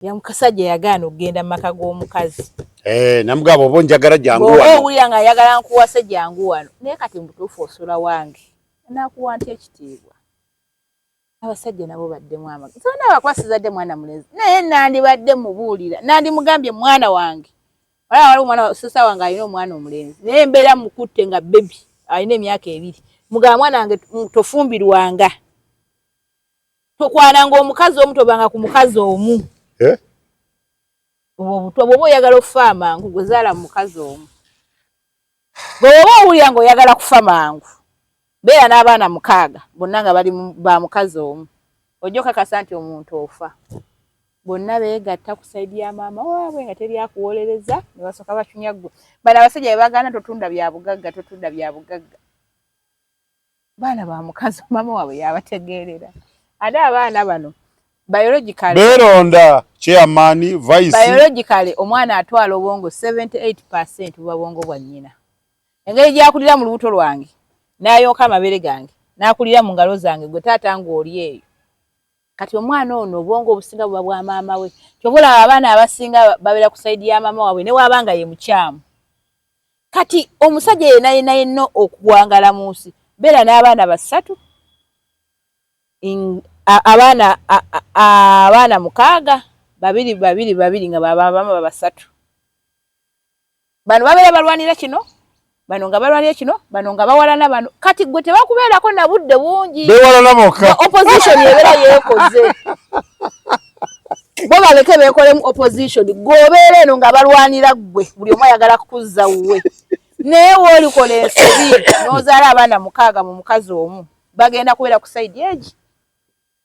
Yamusajja yagaana okugenda mu maka g'omukazi. Eh, namugamba oba onjagala jangu wano. Bw'oba owulira nga ayagala nkuwase jangu wano. Naye kati mu butuufu osula wange. Naakuwa ntya ekitiibwa? Abasajja nabo baddemu amagezi. Sona abakwasizadde mwana mulenzi. Naye nandibadde mubuulira. Nandimugambye mwana wange. Wala waliwo omwana sisa wange alina omwana omulenzi. Naye mbeera mukutte nga baby alina emyaka 2. Mugamba mwana wange tofumbirwanga. Tokwananga omukazi omu, tobanga ku mukazi omu. Eh? Obwo bw'oba oyagala okufa amangu, gwe zaala mu mukazi omu. Bw'oba owulira ng'oyagala kufa mangu, beera n'abaana 6 bonna nga bali ba mukazi omu. Ojja okakasa nti omuntu ofa. Bonna beegatta ku sayidi ya maama waabwe nga teri akuwolereza, ne basooka bacunya ggwe. Bano abasajja be bagaana totunda bya bugagga, totunda bya bugagga. Baana ba mukazi maama waabwe yabategeerera. Ate abaana bano biologically beeronda chairman, vice. Biologically omwana atwala obwongo 78% buba bwongo bwa nnyina. Engeri gy'akulira mu lubuto lwange, n'ayonka amabere gange, n'akulira mu ngalo zange, gwe taata ng'oli eyo. Kati omwana ono obwongo obusinga buba bwa maama we. Ky'ova olaba abaana abasinga babeera ku sayidi ya maama waabwe ne bw'aba nga ye mukyamu. Kati omusajja yenna yenna yenna okuwangala mu nsi, beera n'abaana 3, abaana 6, 2 2 2 nga baba 3. Bano babeera balwanira kino, bano nga balwanira kino, bano nga bawalana bano. Kati gwe tebakubeerako na budde bungi. Beewalana bokka. Opposition ebeera yeekoze. Bo baleke beekolemu opposition. Gwe obeera eno nga balwanira ggwe, buli omu ayagala kukuzza wuwe. Naye w'olikola ensobi n'ozaala abaana 6 mu mukazi omu, bagenda kubeera ku side egi.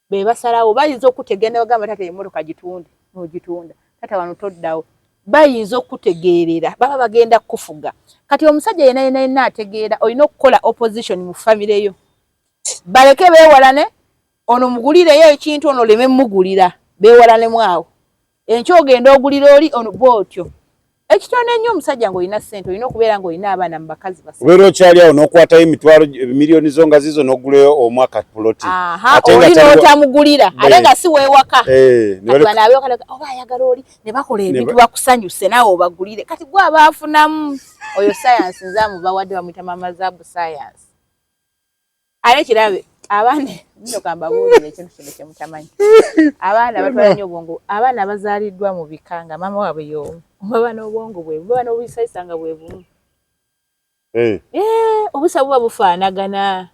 Be basalawo, bayinza okukutegeera ne bagamba taata emmotoka gitunde, n'ogitunda. Taata wano toddawo. Bayinza okukutegeerera, baba bagenda kukufuga. Kati omusajja yenna yenna yenna ategeera, olina okukola opposition mu famire yo. Baleke beewalane, ono mugulireyo ekintu, ono oleme mugulira, beewalanemu awo. Enkya ogenda ogulira oli, ono bw'otyo. Ekitono ennyo omusajja ng'olina ssente, olina okubeera ng'olina abaana mu bakazi basatu. Obeera okyali awo n'okwatayo emitwalo miliyoni zo nga zizo n'ogulayo omwaka puloti. Ate nga n'otamugulira, ate nga si weewaka. Kati bano abeewaka oba ayagala oli ne bakola ebintu bakusanyuse naawe obagulire. Kati gwe aba afunamu. Oyo science nze amubawadde bamuyita Mama Zaabu science. Ate kirabe abaana nno kambabuulire ekintu kino kye mutamanyi. Abaana batwala nnyo obwongo, abaana abazaaliddwa mu bika nga maama waabwe y'omu, baba n'obwongo bwe bumu, baba n'obuyisayisa nga bwe bumu. Obusa buba bufaanagana.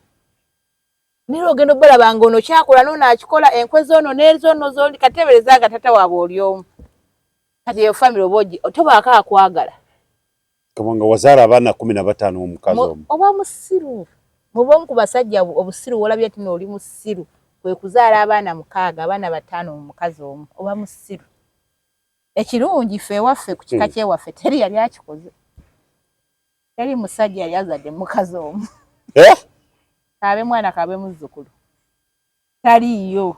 Naye ogenda obalaba ng'ono kyakola n'ono akikola, enkwe z'ono n'ez'ono z'oli, kati teebereza nga taata waabwe oli omu. Kati eyo famire oba tobaako akwagala. Kubanga wazaala abaana 15 omukazi omu. Oba musiru. Muba omu ku basajja obusiru wolabye nti oli musiru kwe kuzaala abaana 6, abaana 5 mu mukazi omu, oba musiru. Ekirungi ffe ewaffe ku kika ky'ewaffe teri yali akikoze. Teri musajja yali azadde mukazi omu. Kaabe mwana kaabe muzzukulu. Taliiyo.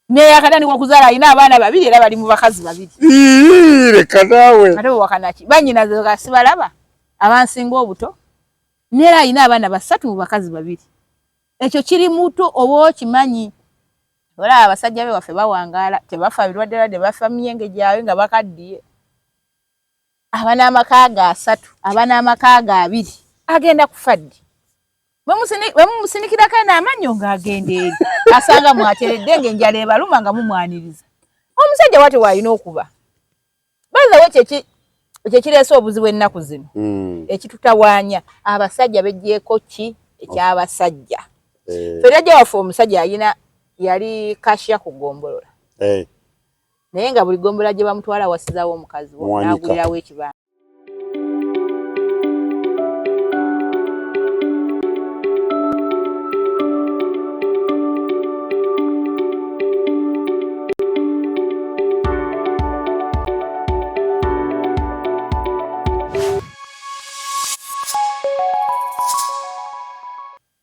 Naye akatandika okuzaala alina abaana 2 era bali mu bakazi 2. Leka naawe. Ate bwewakana ki? Bannyinaze nga sibalaba abansinga obuto. Naye alina abaana 3 mu bakazi 2. Ekyo kiri muto oba okimanyi. Olaba abasajja be waffe bawangaala, tebafa birwadde lwadde, bafa myenge gyabwe nga bakaddiye. Aba n'amaka ga 3, aba n'amaka ga 2, agenda kufa ddi? Bwe mumusinikirako eno amannyo ng'agenda eri, asanga mwateredde ng'enjala ebaluma nga mumwaniriza. Omusajja bw'atyo bw'alina okuba. By the way, kye kireese obuzibu ennaku zino, ekitutawaanya, abasajja beggyeeko ki eky'abasajja. Ffe jjajja waffe omusajja yali kasha ku ggombolola. Naye nga buli ggombolola gye bamutwala awasizaawo omukazi we, n'agulirawo ekibanja.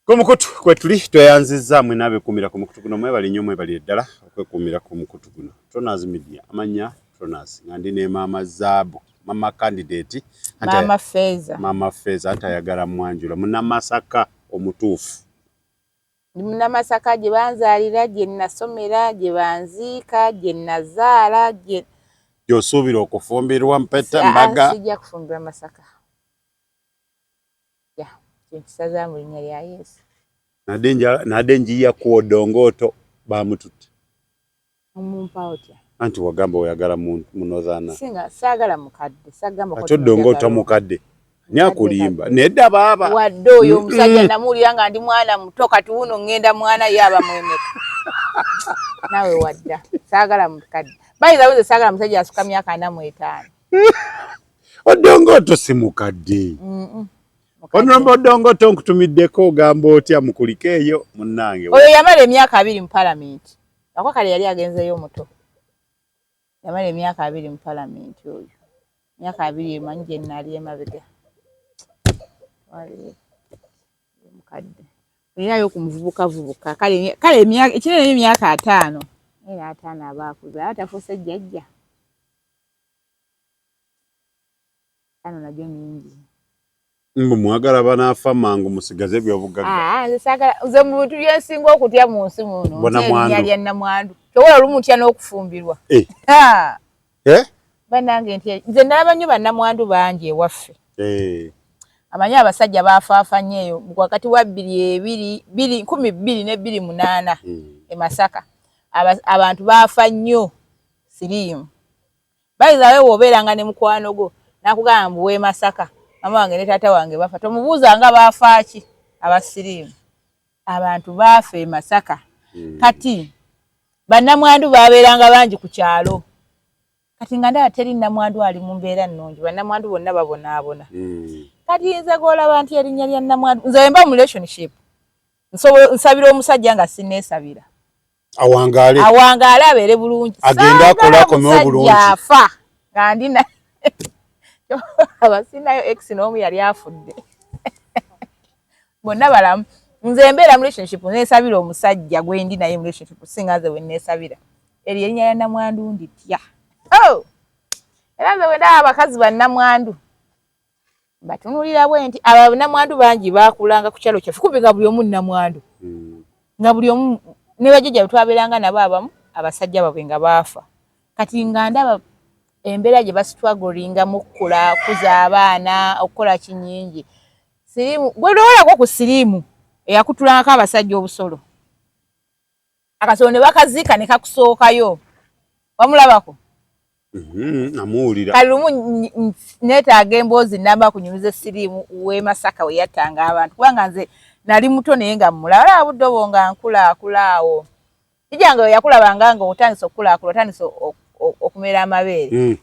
Ku mukutu kwe tuli tweyanzizza mwe n'abeekuumira ku mukutu guno, mwebale nnyo mwebalire ddala okwekuumira ku mukutu guno. Tronas Media, amannya Tronas, nga ndi ne Maama Zaabu, Mama Candidate, Maama Feeza, Maama Feeza anti ayagala mwanjula, Munnamasaka omutuufu. Ndi Munnamasaka, gye banzaalira, gye nasomera, gye banziika, gye nazaala, gye Gy'osuubira okufumbirwa, mpeta, mbaga? Sijja kufumbirwa Masaka. Ya, kyenkisazaamu mu linnya lya Yesu. Nadde njiya ku Odongoto bamututte. Omumpa otya? Anti wagamba oyagala mu Northern. Singa saagala mukadde, sagamba. Ate Odongoto mukadde. Ani akulimba? Nedda baaba. Wadde oyo omusajja namuwulira nga ndi mwana muto, kati wuno ŋŋenda mwana ye aba mwemeka. Naawe wadda, saagala mukadde. Bayinza nze saagala musajja asuka myaka 45. Odongoto si mukadde. Honorable Odongoto, nkutumiddeko, ogamba otya? Mukulike eyo munnange. Oyo yamala emyaka 20 mu palamenti. Ako kale yali agenzeeyo muto. Yamala emyaka 20 mu palamenti oyo. Myaka 20 emanyi gye nali emabega. Mukadde. Olinayo ku muvubuka vubuka. Kale kale emyaka ekinene emyaka 50. Era 50 aba akuze, aba tafuuse jjajja. 50 nagyo mingi. Mbu mwagala banaafa mangu musigaze ebyobugagga. Ah, nze saagala, nze mu bintu bye nsinga okutya mu nsi muno ntya erinnya lya nnamwandu. Ky'obola olumu ntya n'okufumbirwa. Eh. Eh? Bannange ntya, nze nalaba nnyo bannamwandu bangi ewaffe. Amanyi abasajja baafaafa nnyo eyo wakati wa bbiri ebiri, bbiri, 2028 e Masaka. Abantu baafa nnyo siriimu. Bayinza we bw'obeeranga ne mukwano gwo n'akugamba mbu w'e Masaka maama wange ne taata wange bafa, tomubuuza nga baafa ki aba siriimu. Abantu baafa e Masaka. Kati bannamwandu baabeeranga bangi ku kyalo. Kati nga ndaba teri nnamwandu ali mu mbeera nnungi, bannamwandu bonna babonaabona. Kati nze gw'olaba nti erinnya lya nnamwandu, nze bwe mba mu relationship nsabira omusajja nga sinneesabira. Awangaale. Awangaale abeere bulungi. Agende akole akomewo bulungi. Afa nga ndi na abasinayo ex n'omu yali afudde. Bonna balamu. Nze mbeera mu relationship neesabira omusajja gwe ndi naye mu relationship singa nze bwe neesabira. Eryo erinnya lya nnamwandu nditya. Oh! Era nze bwe ndaba abakazi bannamwandu mbatunuulira bwe nti abo bannamwandu bangi baakulanga ku kyalo kyaffe kumpi nga buli omu nnamwandu. Nga buli omu ne bajjajja bwe twabeeranga nabo abamu abasajja baabwe nga baafa. Kati nga ndaba embeera gye bastrugglingamu okukula, okukuza abaana, okukola kinnyingi. Siriimu, gwe lowolako ku siriimu eyakutulangako abasajja obusolo. Akasolo ne bakaziika ne kakusookayo. Wamulabako? Namuwulira. Kale lumu neetaaga emboozi nnamba kunyumiza siriimu w'e Masaka we yattanga abantu kubanga nze nali muto naye nga mmulaba. Alaba budde obwo nga nkulaakula awo. Jjajjange we yakulabanga nga otandise okukulaakula, otandise okumera amabeere.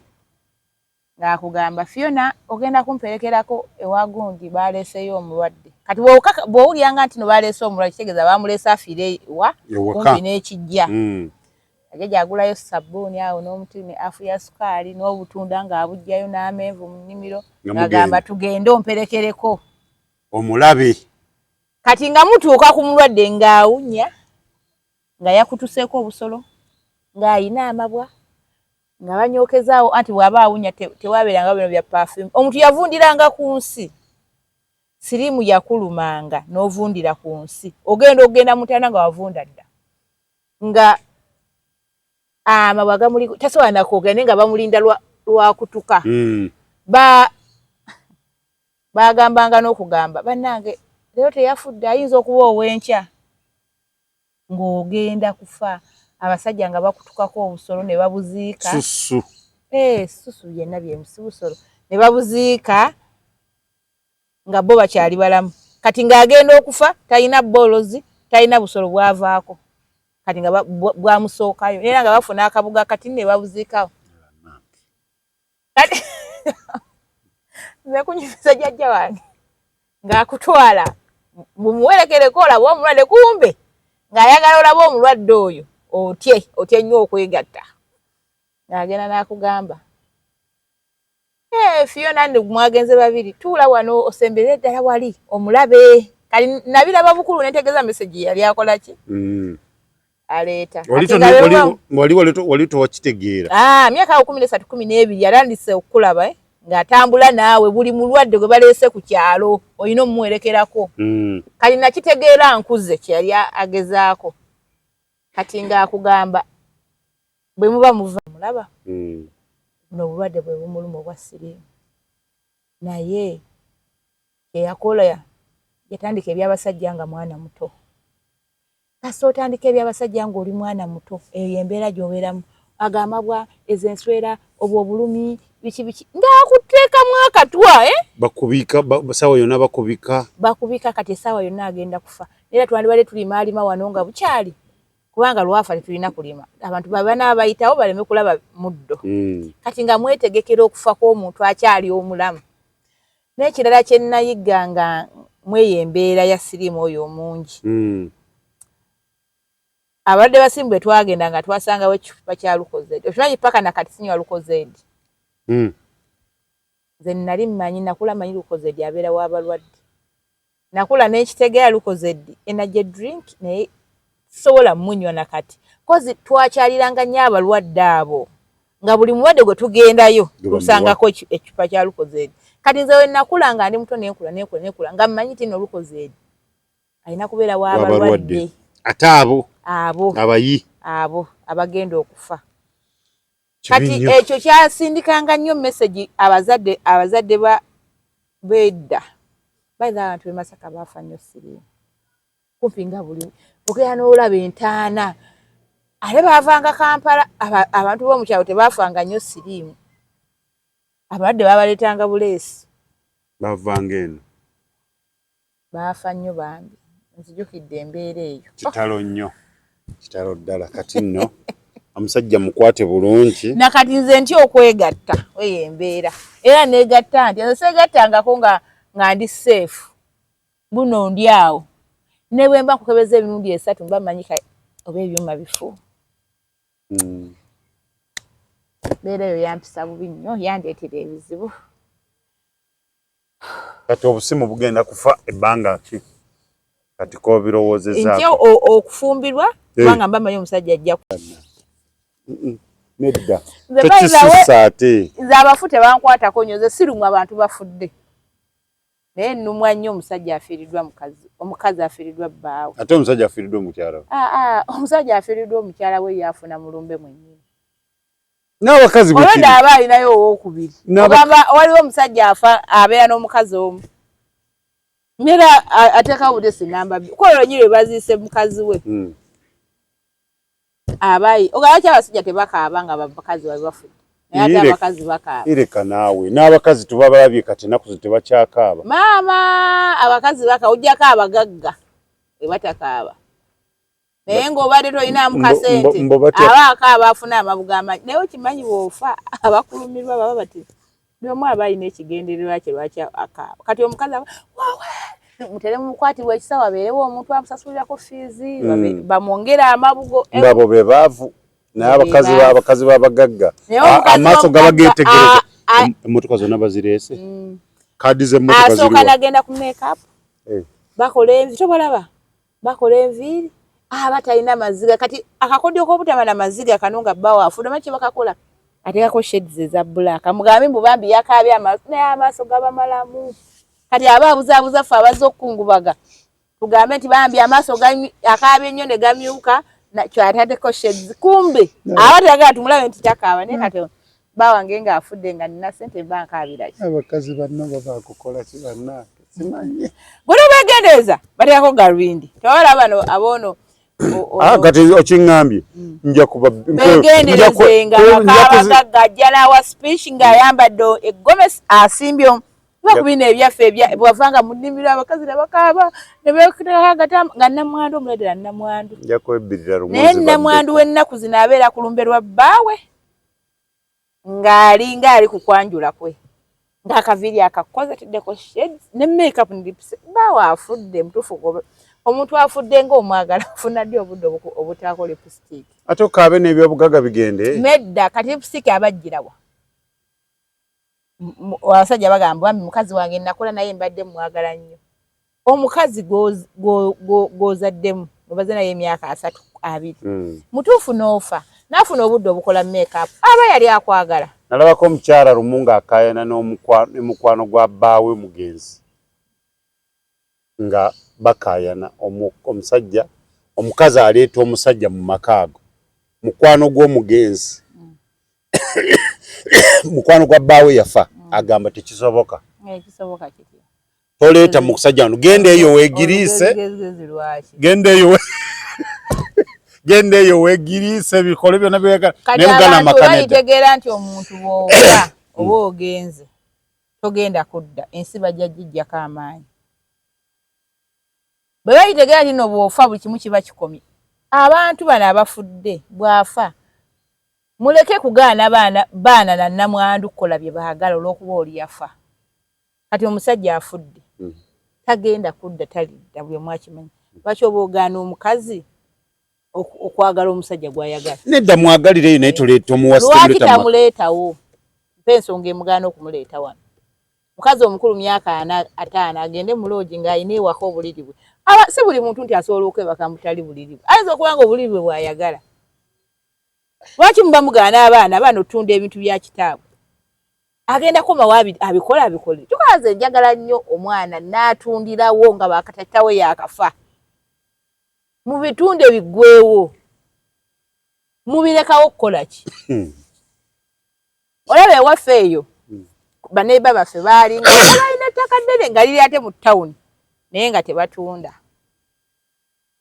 Ng'akugamba, Fiona ogenda kumperekerako ewa gundi baleeseeyo omulwadde. Kati bw'owuliranga nti no baleese omulwadde kitegeeza bamuleese afiire wa kumpi n'ekijja. Jjajja agulayo sabbuuni awo n'omuti ne afu ya sukaali n'obutunda ng'abuggyayo n'amenvu mu nnimiro ng'agamba tugende omperekereko. Omulabe. Kati nga mutuuka ku mulwadde ng'awunya nga yakutuseeko obusolo ng'ayina amabwa nga banyookezaawo anti bw'aba awunya tewabeeranga bino bya perfume. Omuntu yavundiranga ku nsi. Siriimu yakulumanga n'ovundira ku nsi. Ogenda okugenda mu ntaana nga wavunda dda. Nga amabwa gamuli tasobola na kwogera naye nga bamulinda lwakutuka. Bagambanga n'okugamba bannange leero teyafudde ayinza okuba ow'enkya ng'ogenda kufa. Abasajja nga bakutukako obusolo ne babuziika. Susu. Susu yenna byemusi busolo. Ne babuziika nga bo bakyali balamu. Kati ng'agenda okufa talina bboolozi, talina busolo bw'avaako. Kati nga bwamusookayo. Era nga bafuna akabuga kati ne babuziikawo. Kati nze kunyumiza jjajja wange ng'akutwala mumuwerekereko olabe omulwadde kumbe ng'ayagala olabe omulwadde oyo otye otye nnyo okwegatta. Ng'agenda n'akugamba Fiona nne mwagenze babiri tuula wano osemberere ddala wali omulabe. Kali nabiraba bukulu ne ntegeeza message yali akola ki? Aleeta. Wali towakitegeera. Ah, myaka awo 13 12 yatandise okukulaba. Ng'atambula naawe buli mulwadde gwe baleese ku kyalo olina omumuwerekerako. Kati nakitegeera nkuze kye yali agezaako. Kati ng'akugamba bwe muba muva mulaba buno obulwadde bwe bumuluma obwa siriimu, naye kye yakola yatandika eby'abasajja nga mwana muto. Kasita otandika eby'abasajja ng'oli mwana muto, eyo y'embeera gy'obeeramu. Ago amabwa, ezo enswera, obwo obulumi, biki biki, ng'akuteekamu akatwa, eh? Bakubika sawa yonna bakubika. Bakubika. Kati essaawa yonna agenda kufa, era twandibadde tulimaalima wano nga bukyali, kubanga lwafa tetulina kulima, abantu babana bayitawo baleme kulaba muddo. Kati nga mwetegekera okufa kw'omuntu akyali omulamu. N'ekirala kye nayiga nga mweyo embeera ya siriimu oyo omungi, abalwadde ba siriimu bwe twagenda nga twasangawo ekicupa kya Lucozade. Okimanyi paka nakati sinywa Lucozade? Nze nali mmanyi, nakula manyi Lucozade abeera w'abalwadde. Nakula n'ekitegeera Lucozade energy drink, naye sisobola munywa nakati, 'cause twakyaliranga nnyo abalwadde abo, nga buli mulwadde gwe tugendayo tusangako ekicupa kya Lucozade. Kati nze we nakula nga ndi muto, nenkula nenkula nenkula nga mmanyi ti no Lucozade alina kubeera w'abalwadde. Ate abo abo abayi abo abagenda okufa. Kati ekyo kyasindikanga nnyo message abazadde ba bedda baitha. Abantu b'e Masaka baafa nnyo siriimu, kumpi nga buli ogenda n'olaba entaana, ate baavanga Kampala. Abantu b'omukyalo tebaafanga nnyo siriimu, abalwadde babaleetanga buleesi. Bavanga eno. Baafa nnyo bambi, nzijukidde embeera eyo. Kitalo nnyo, kitalo ddala. Kati nno omusajja mukwate bulungi. Nakati nze ntya okwegatta eyo embeera, era negatta nti nze seegattangako nga ndi safe. Buno ndi awo ne bwe mba nkukebeza emirundi 3, mba manyi oba ebyuma bifu. Mbeera eyo yampisa bubi nnyo, yandeetera ebizibu. Kati obusimu bugenda kufa ebbanga ki kati kobirowoozezaako? Ntya okufumbirwa, kubanga mba manyi omusajja ajja Nedda, tokisussa ate. Nze abafu tebankwatako nnyo. Nze sirumwa abantu bafudde, naye nnumwa nnyo omusajja afiiriddwa mukazi, omukazi afiiriddwa bbaawe. Ate omusajja afiiriddwa omukyala we? Aa, omusajja afiiriddwa omukyala we yafuna mulumbe mwennyini. N'abakazi. Olwedda aba alinayo owokubiri. Ogamba waliwo omusajja afa abeera n'omukazi omu, nera ateekawo butesi namba kwolwo nyini lwe baziise mukazi we. Abayi ogamba ki, abasajja tebakaaba nga bakazi babe bafudde, naye ate abakazi bakaaba. Ireka naawe, n'abakazi tuba balabye kati ennaku zino tebakyakaaba. Maama, abakazi baka, ojjako abagagga webatakaaba, naye ng'obadde tolinamu kasente aba akaaba afuna amabuga amanyi. Naye okimanyi bw'ofa abakulumirwa baba bati buli omu aba alina ekigendererwa kye lwaki akaaba. Kati omukazi aba wawe mutere mumukwatibwa ekisa, wabeerewo omuntu amusasulirako fiizi, bamwongere amabugo. Ngabo be baavu, naye abakazi babagagga amaaso gaba geetegereza emmotoka zonna bazireese, kaadi z'emmotoka. Asooka nagenda ku makeup, bakola envi, tobalaba bakola enviiri, aba talina maziga. Kati akakodyo k'obutaba na maziga kano nga bba waafudde, omanyi kye bakakola? Ateekako shades eza black, mugambe mbu bambi yakaabye amaaso, naye amaaso gaba malamu. Kati aba abuzaabuza ffe abazze okukungubaga, tugambe nti bambi amaaso akaabye nnyo ne gamyuka, kyataddeko shades, kumbe aba tayagala tumulabe nti takaaba. Naye kati bba wange ng'afudde nga nina sente, mba nkaabira ki? Abakazi banno babakukola ki bannange, simanyi. Gwe tobeegendereza, bateekako galubindi, tewala bano aboono. Kati okiŋŋambye, nja kuba begenderezenga bakabagagga ajja n'awa speech ng'ayambadde egomesi, asimbye ba ku bino ebyaffe bwavanga mu nnimiro, abakazi ne bakaaba ne beeteekako agatamba nga namwandu omuleetera namwandu. Nja kwebbirira lumu. Naye namwandu w'ennaku zino abeera ku lumbe lwa bbaawe ng'alinga ali ku kwanjula kwe, ng'akaviiri akakoze, teddeko shades ne makeup ne lips. Bbaawe afudde mutuufu, omuntu afudde ng'omwagala afuna ddi obudde obutaako lipstick? Ate okaabe n'ebyobugaga bigende. Nedda, kati lipstick abajjirawa? Abasajja bagamba, bambi mukazi wange nakola naye mbadde mwagala nnyo. Omukazi gw'ozaddemu obaze naye emyaka 30, 20, mutuufu n'ofa n'afuna obudde obukola makeup, aba yali akwagala. Nalabako omukyala lumu ng'akaayana ne mukwano gwa bbaawe mugenzi nga bakaayana omusajja omukazi aleeta omusajja mu maka ago mukwano gw'omugenzi mukwano gwa bbaawe yafa agamba tekisoboka. Ekisoboka kitya? Toleeta musajja wano, genda eyo weegiriise, genda eyo genda eyo weegiriise bikole byonna byeyagala. Kati abantu balitegeera nti omuntu bw'oba oba ogenze togenda kudda, ensi bajja gijjako amaanyi. Bwe balitegeera nti no bw'ofa buli kimu kiba kikomye. Abantu bano abafudde bw'afa muleke kugaana baana baana na nnamwandu kukola bye baagala olw'okuba oli yafa. Kati omusajja afudde tagenda kudda, talidda, buli omu akimanyi. Lwaki oba ogaana omukazi okwagala omusajja gw'ayagala? Nedda, mwagalireyo naye toleeta omuwasi. Lwaki tamuleetawo? Mpa ensonga emugaana okumuleeta wano. Mukazi omukulu myaka 45 agende mu loogi ng'alina ewaka obuliri bwe. Si buli muntu nti asobola okwebaka mutali buliri bwe, ayinza okuba nga obuliri bwe bw'ayagala. Lwaki muba mugaana abaana abaana otunda ebintu bya kitaabwe? Agenda komawo abikole abikole. Tukaze njagala nnyo omwana n'atundirawo nga bakatatawe yakafa. Mu bitundu ebiggweewo mubirekawo kukola ki? Olaba ewaffe eyo baneiba baffe baalinga balina ettaka ddene nga liri ate mu tawuni, naye nga tebatunda,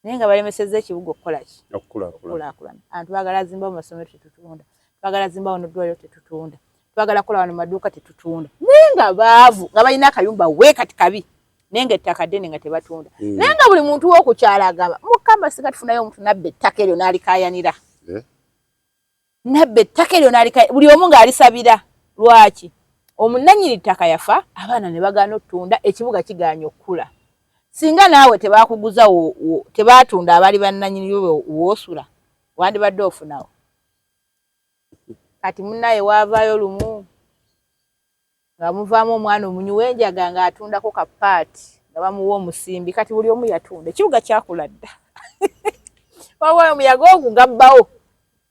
naye nga balemesezza ekibuga okukola ki? Okukulaakulana. Abantu baagala zimbawo masomero, tetutunda. Twagala zimbawo noddwaliro, tetutunda. Twagala kukola wano maduuka, tetutunda. Naye nga baavu nga balina akayumba we kati kabi, naye nga ettaka ddene nga tebatunda. Naye nga buli muntu w'okukyalo agamba, Mukama, singa tufunayo omuntu nabba ettaka eryo n'alikayanira, nabba ettaka eryo n'alika, buli omu ng'alisabira. Lwaki? Omunannyini ttaka yafa, abaana ne bagaana otunda, ekibuga kigaanye okukula. Singa naawe tebakuguza, tebatunda, abaali bannannyini woosula wandibadde ofunawo. Kati munnaye waavaayo lumu nga muvaamu omwana omunywi w'enjaga ng'atundako kapaati nga bamuwa omusimbi. Kati buli omu yatunda, ekibuga kyakula dda. Wawaayo omuyaga ogwo gabbawo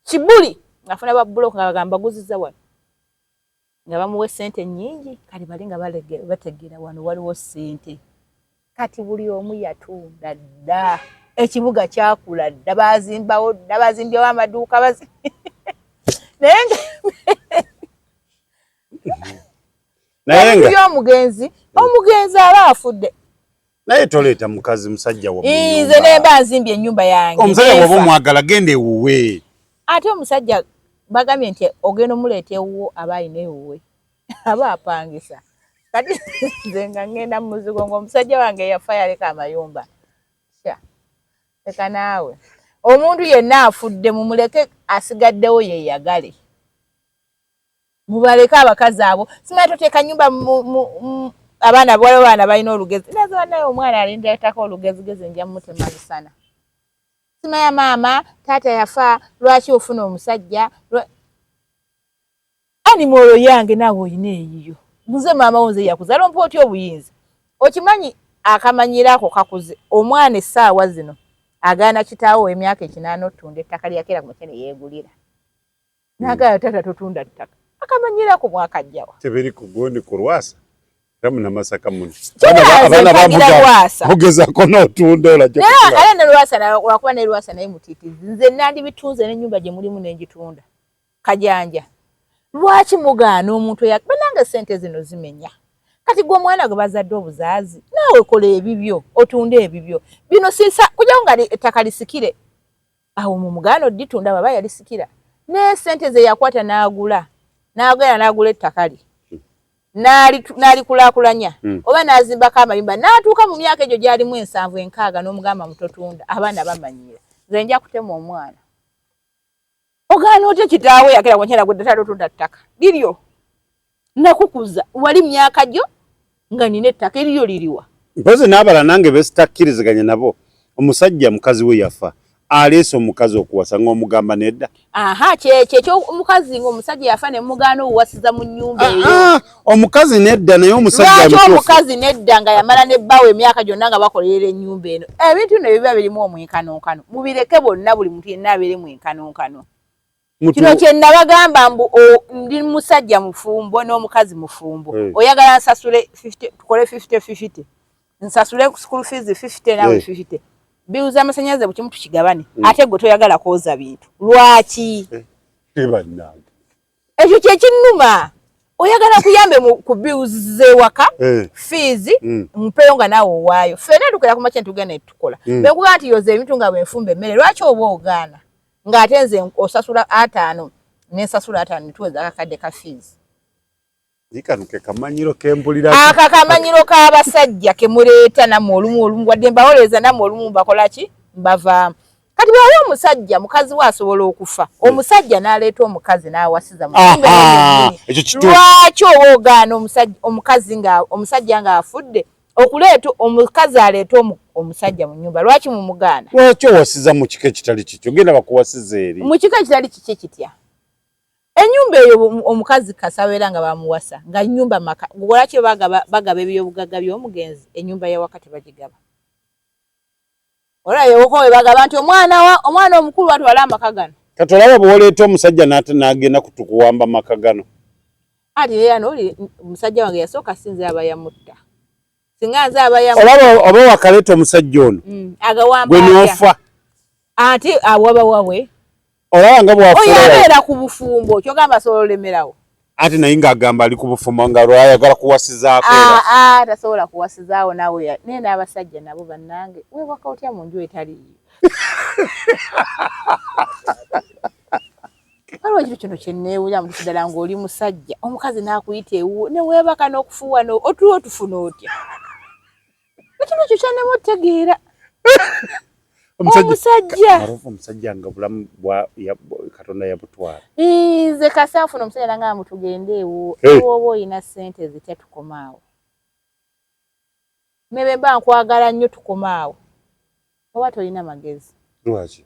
kibuli ng'afuna babulooka nga bagamba baguziza wano, nga bamuwa essente nnyingi. Kati bali nga bategeera wano waliwo ssente. Kati buli omu yatunda dda, ekibuga kyakula dda, bazimbawo dda, bazimbyewo amaduuka, naye nga naye omugenzi omugenzi aba afudde. Naye toleeta mukazi musajja wa nze nemba nzimbye ennyumba yange. Omusajja bw'oba omwagala genda ewuwe. Ate omusajja bagambye nti ogenda omuleeta ewuwo aba alina ewuwe, aba apangisa. Kati nze nga ngenda mu muzigo ng'omusajja wange yafa yaleka amayumba. Sha, leka naawe. Omuntu yenna afudde mumuleke, asigaddewo yeeyagale. Mubaleke abakazi abo. Simanyi toteeka nyumba abaana, waliwo abaana balina olugezi. Naze banaye omwana alindeetako olugezigezi nja mutema misana. Simanya maama taata yafa, lwaki ofuna omusajja? Ani mwoyo yange naawe olina eyiyo. Nze maama wo, nze yakuzaala, ompa otya obuyinza? Okimanyi akamanyiro ako kakuze omwana essaawa zino agaana kitaawe ow'emyaka 80 otunda ettaka lyakeera ku makya ne yeegulira. N'agamba taata totunda ttaka. Akamanyiro ako mwakajjawa? Tebiri ku gundi ku Lwasa era munamasaka muno. Abaana Lwasa. Mugezako n'otunda olajja. Naye ate ne Lwasa lwakuba ne Lwasa naye mutiitizi. Nze nandibitunze n'ennyumba gye mulimu n'engitunda. Kajanja. Lwaki mugaana omuntu eya bannange ssente zino zimenya? Kati gwe omwana gwe bazadde obuzaazi, naawe kola ebibyo, otunde ebibyo. Bino sisa kujjawo nga ettaka lisikire. Awo mu mugaano odditunda baba yalisikira. Naye ssente ze yakwata n'agula, n'agenda n'agula ettaka lye. N'alikulaakulanya oba n'azimbako amayumba n'atuuka mu myaka egyo gy'alimu 70 60 n'omugamba mutotunda, abaana bamanyiira. Nze nja kutema omwana. Ogaana otya kitaawe yakera ku nkyala gwe ddala totunda ttaka liryo? Nakukuza wali myaka gyo nga nina ettaka eriryo liriwa? Mpozi n'abala nange besitakkiriziganya nabo, omusajja mukazi we yafa aleese omukazi okuwasa ng'omugamba nedda. Aha, kyekyo ekyomukazi ng'omusajja yafa ne mugaana owasiza mu nnyumba eyo. Omukazi nedda, naye omusajja lwaki omukazi nedda nga yamala ne bbaawe emyaka gyonna nga bakolerera ennyumba eno? Ebintu bino biba birimu omwenkanonkano, mubireke bonna, buli muntu yenna abeere mwenkanonkano. Kino kye nabagamba mbu ndi musajja mufumbo n'omukazi mufumbo. Oyagala nsasule 50, tukole 50 50, nsasule school fees 50 nawe 50, bills z'amasannyalaze bukimu tukigabane. Ate gwe toyagala kwoza bintu, lwaki? Bannange. Ekyo kyekinnuma. Oyagala kuyambe ku bills z'ewaka, fees, mpeyo nga naawe owaayo. Ffenna tukera ku makya ntugenda ne tukola. Bwekuba nti yoza ebintu nga bwenfumba emmere, lwaki oba ogaana ng'ate nze osasula 50 nensasula 50 netuweza akakadde ka fees? Kano ke kamanyiro kempulira. Aka kamanyiro k'abasajja kemuleeta nammwe olumu olumu, wadde mbawolereza nammwe olumu mbakola ki, mbavaamu. Kati bw'oba omusajja, mukazi we asobola okufa, omusajja n'aleeta omukazi n'awasiza mu nnyumba eyo yennyini. Ekyo kituufu. Lwaki oba ogaana omukazi nga omusajja ng'afudde okuleeta omukazi, aleeta omusajja mu nnyumba? Lwaki mumugaana? Lwaki owasiza mu kika ekitali kikyo? Genda bakuwasiza eri. Mu kika ekitali kiki kitya? Ennyumba eyo omukazi kasabeera nga bamuwasa nga nnyumba maka. Lwaki bagaba ebyobugagga by'omugenzi, ennyumba yawaka tebagigaba? Olaba ewaka we bagaba nti omwana omukulu atwale amaka gano. Kati olaba bw'oleeta omusajja n'ate n'agenda kutukuwamba maka gano. Ati era noli musajja wange yasooka, sinze aba yamutta, singa nze aba yamutta. Olaba oba wakaleeta omusajja ono, agawamba gwe atya? N'ofa. Ate awaba wawe. Olaba nga oyo bwafuula abeera ku bufumbo, kyogamba asobola olemerawo. Ate naye ng'agamba ali ku bufumbo nga lwayagala kuwasizaako era. Ah, ah, tasobola kuwasizaawo naawe naye n'abasajja nabo bannange, weebaka otya mu nju etaliiyo? Waliwo ekintu kino kyenneewunya mutufu ddala, ng'oli musajja, omukazi n'akuyita ewuwo ne weebaka n'okufuuwa otulo otufuna otya? Ekintu ekyo kyannema otegeera. Omusajja. Marovu omusajja nga bulamu bwa Katonda yabutwala. Nze kasaafu n'omusajja nangamba tugende ewuwo. Ewooba oyina ssente zitya, tukomaawo. Ne bwe mba nkwagala nnyo, tukomaawo. Oba tolina magezi. Lwaki?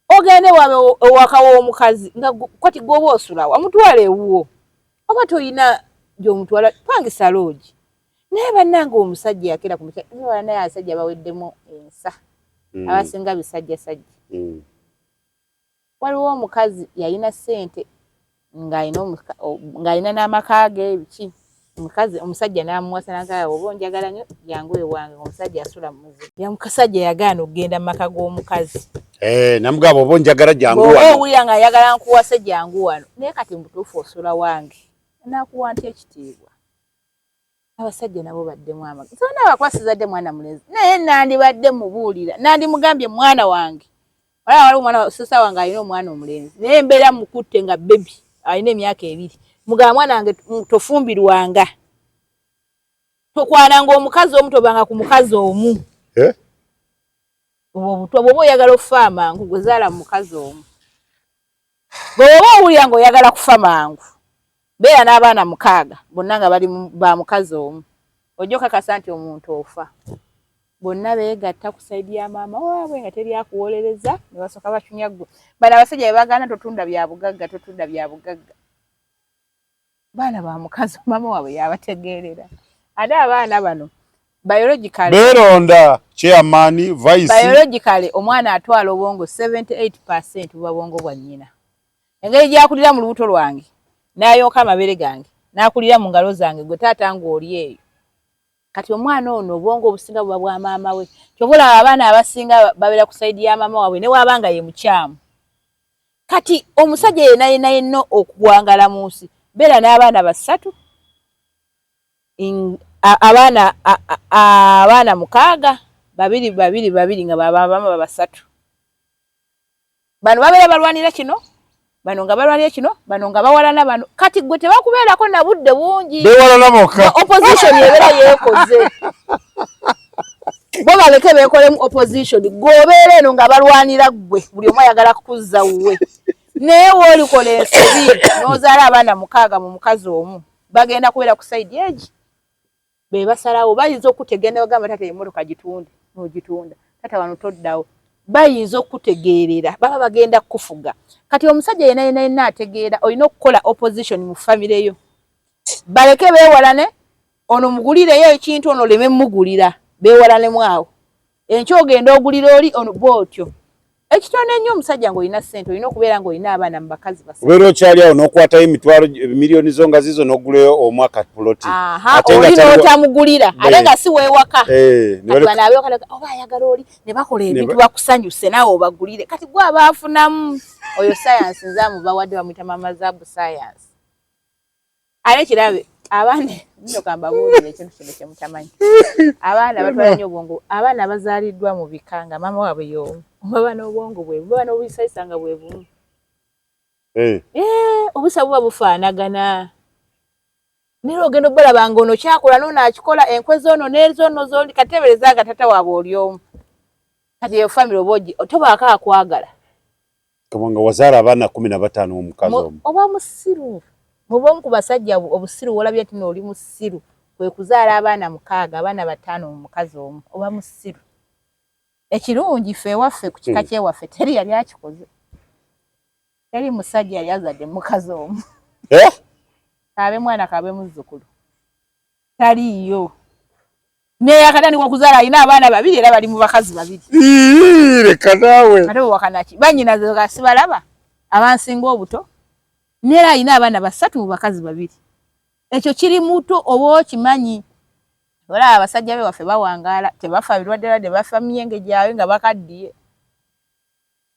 Ogende wabe ewaka w'omukazi nga kati gwoba osulawo, amutwala ewuwo. Oba tolina gy'omutwala, pangisa loogi. Naye bannange, omusajja yakera ku musajja, naye abasajja baweddemu ensa. Abasinga bisajjasajja. Waliwo omukazi yalina ssente ng'alina n'amaka ge biki, omukazi omusajja n'amuwasa n'agamba, "Oba onjagala nnyo, jangu ewange." Omusajja asula mu muzigo. Omusajja yagaana okugenda mu maka g'omukazi. Eh, namugamba oba onjagala jangu Bw'oba wano. owulira nga ayagala nkuwase, jangu wano. Naye kati mu butuufu osula wange, naakuwa ntya ekitiibwa? Abasajja nabo baddemu amagezi. Sona abakuba sizadde mwana mulenzi, naye nandibadde mubuulira, nandimugambye, "Mwana wange." Wala waliwo omwana sisa wange alina omwana omulenzi, naye embeera mukutte nga baby alina emyaka 2. Mugamba, "Mwana wange, tofumbirwanga, tokwananga omukazi omu, tobanga ku mukazi omu." Eh? Obwo obutwa. Bw'oba oyagala okufa amangu, gwe zaala mu mukazi omu. Bw'oba owulira ng'oyagala kufa mangu, beera n'abaana 6 bonna nga bali ba mukazi omu, ojja okakasa nti omuntu ofa bonna beegatta ku side ya maama waabwe nga teri akuwolereza, ne basooka bacunya ggwe. Bano abasajja bwe bagaana, totunda bya bugagga, totunda bya bugagga, baana ba mukazi, maama waabwe yabategeerera. Ate abaana bano biologically Beeronda chairman, vice. Biologically omwana atwala obwongo 78% buba bwongo bwa nnyina. Engeri gyakulira mu lubuto lwange, n'ayonka amabere gange, n'akulira mu ngalo zange, gwe taata ng'oli eyo. Kati omwana ono obwongo obusinga buba bwa maama we. Kyova olaba abaana abasinga babeera ku side ya maama waabwe ne waaba nga ye mukyamu. Kati omusajja yenna yenna yenna okuwangala mu nsi, beera n'abaana basatu, abaana 6, babiri babiri babiri, nga babama basatu. Bano babeera balwanira kino, bano nga balwanira kino, bano nga bawalana bano. Kati gwe tebakubeerako na budde bungi. Beewalana bokka. Opposition ebeera yeekoze. Bo baleke beekolemu opposition, gweobeera eno nga balwanira ggwe, buli omu ayagala kukuzza wuwe. Naye woolikola ensobi n'ozaala abaana 6 mu mukazi omu, bagenda kubeera ku side egi be basalawo. Bayinza okukutegenda, bagamba, "Taata, emmotoka gitunde," n'ogitunda. "Taata, wano toddawo." Bayinza okukutegeerera, baba bagenda kukufuga. Kati omusajja yena yena yenna ategeera, olina okukola opposition mu famire yo. Baleke beewalane, ono mugulireyo ekintu, ono leme mugulira, beewalanemu awo. Enkya ogenda ogulira oli ono, bwotyo. Ekitono ennyo omusajja ng'olina ssente olina okubeera ng'olina abaana mu bakazi basatu. Obeera okyali awo n'okwatayo emitwalo miliyoni zo nga zizo n'ogulayo omwaka puloti. Ate nga n'otamugulira ate nga si weewaka. Eh, bano abewaka oba ayagala oli ne bakola ebintu bakusanyuse naawe obagulire. Kati gwe aba afunamu oyo sayansi nze amubawadde bamuyita Mama Zaabu sayansi. Ate kirabe abaana nno kambabuulire ekintu kino kye mutamanyi. Abaana batwala nnyo obwongo. Abaana abazaaliddwa mu bika nga maama waabwe y'omu baba n'obwongo bwe baba n'obuyisayisa nga bwe bumu. Eh. Eh, obusa buba bufaanagana. Naye ogenda obalaba nga ono kyakola n'ono akikola enkwe z'ono n'ez'ono z'oli kateebereza nga taata waabwe oli omu. Kati eyo famire oba tobaako akwagala. Kubanga wazaala abaana 15 omukazi omu. Oba musiru. Muba omu ku basajja obusiru wolabye nti oli musiru kwe kuzaala abaana 6, abaana 5 mu mukazi omu. Oba musiru. Ekirungi ffe ewaffe ku kika kyewaffe teri yali akikoze. Teri musajja yali azadde mukazi omu. Eh? Kaabe mwana kaabe muzzukulu. Taliiyo. Naye akatandika okuzaala alina abaana babiri era bali mu bakazi babiri. Leka naawe. Ate bwewakana ki? Bannyinaze sibalaba abansinga obuto neera alina abaana 3 mu bakazi babiri. Ekyo kiri muto oba okimanyi. Olaba abasajja be waffe bawangaala tebafa birwadde lwadde bafa myenge gyabwe nga bakaddiye.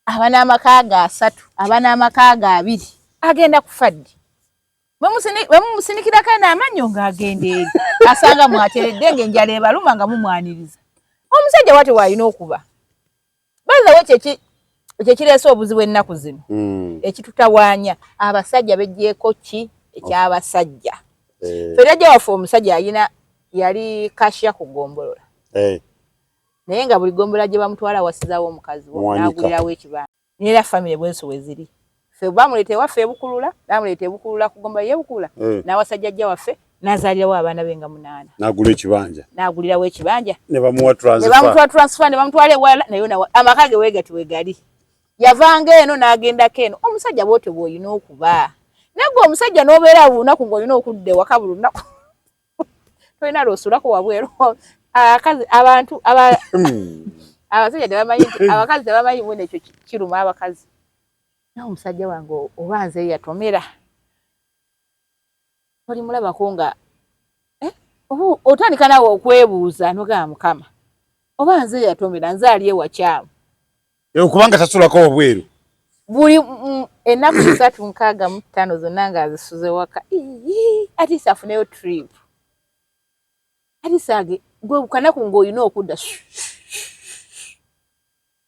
Aba n'amaka ga 3, aba n'amaka ga 2 agenda kufa ddi? Bwe mumusinikirako eno amannyo ng'agenda eri asanga mwateredde ng'enjala ebaluma nga mumwaniriza. Omusajja wati w'alina okuba. Bazawo kye kireese obuzibu ennaku zino ekitutawaanya abasajja bejjeeko ki eky'abasajja. Eh. Ffe jjajja waffe omusajja yalina yali kasha ku ggombolola. Eh. Naye nga buli ggombolola gye bamutwala awasizaawo omukazi n'agulirawo ekibanja. N'era famire bwenso we ziri. Ffe bamuleeta ewaffe ebukulula, bamuleeta ebukulula ku ggombolola y'ebukulula n'awasa jjajja waffe n'azaalirawo abaana be nga 8. N'agula ekibanja. N'agulirawo ekibanja. Ne bamuwa transfer. Ne bamutwala transfer ne bamutwala ewalala naye nawa amaka ge weegati weegali. Yavanga eno n'agendako eno. Omusajja bw'otyo bw'olina okuba. Naye ggwe omusajja n'obeera buli lunaku ng'olina okudda ewaka buli lunaku. Tolina lw'osulako wabweru. Abakazi abantu abasajja tebamanyi nti abakazi tebamanyi bwino ekyo kiruma abakazi. Naye omusajja wange oba nze yatomera. Olimulabako nga oba otandika naawe okwebuuza n'ogamba Mukama oba nze yatomera nze ali ewakyamu. Kubanga tasulako wabweru. Buli ennaku 365 zonna ng'azisuze waka. At least afuneyo trip. At least gwe kanaku ng'olina okudda.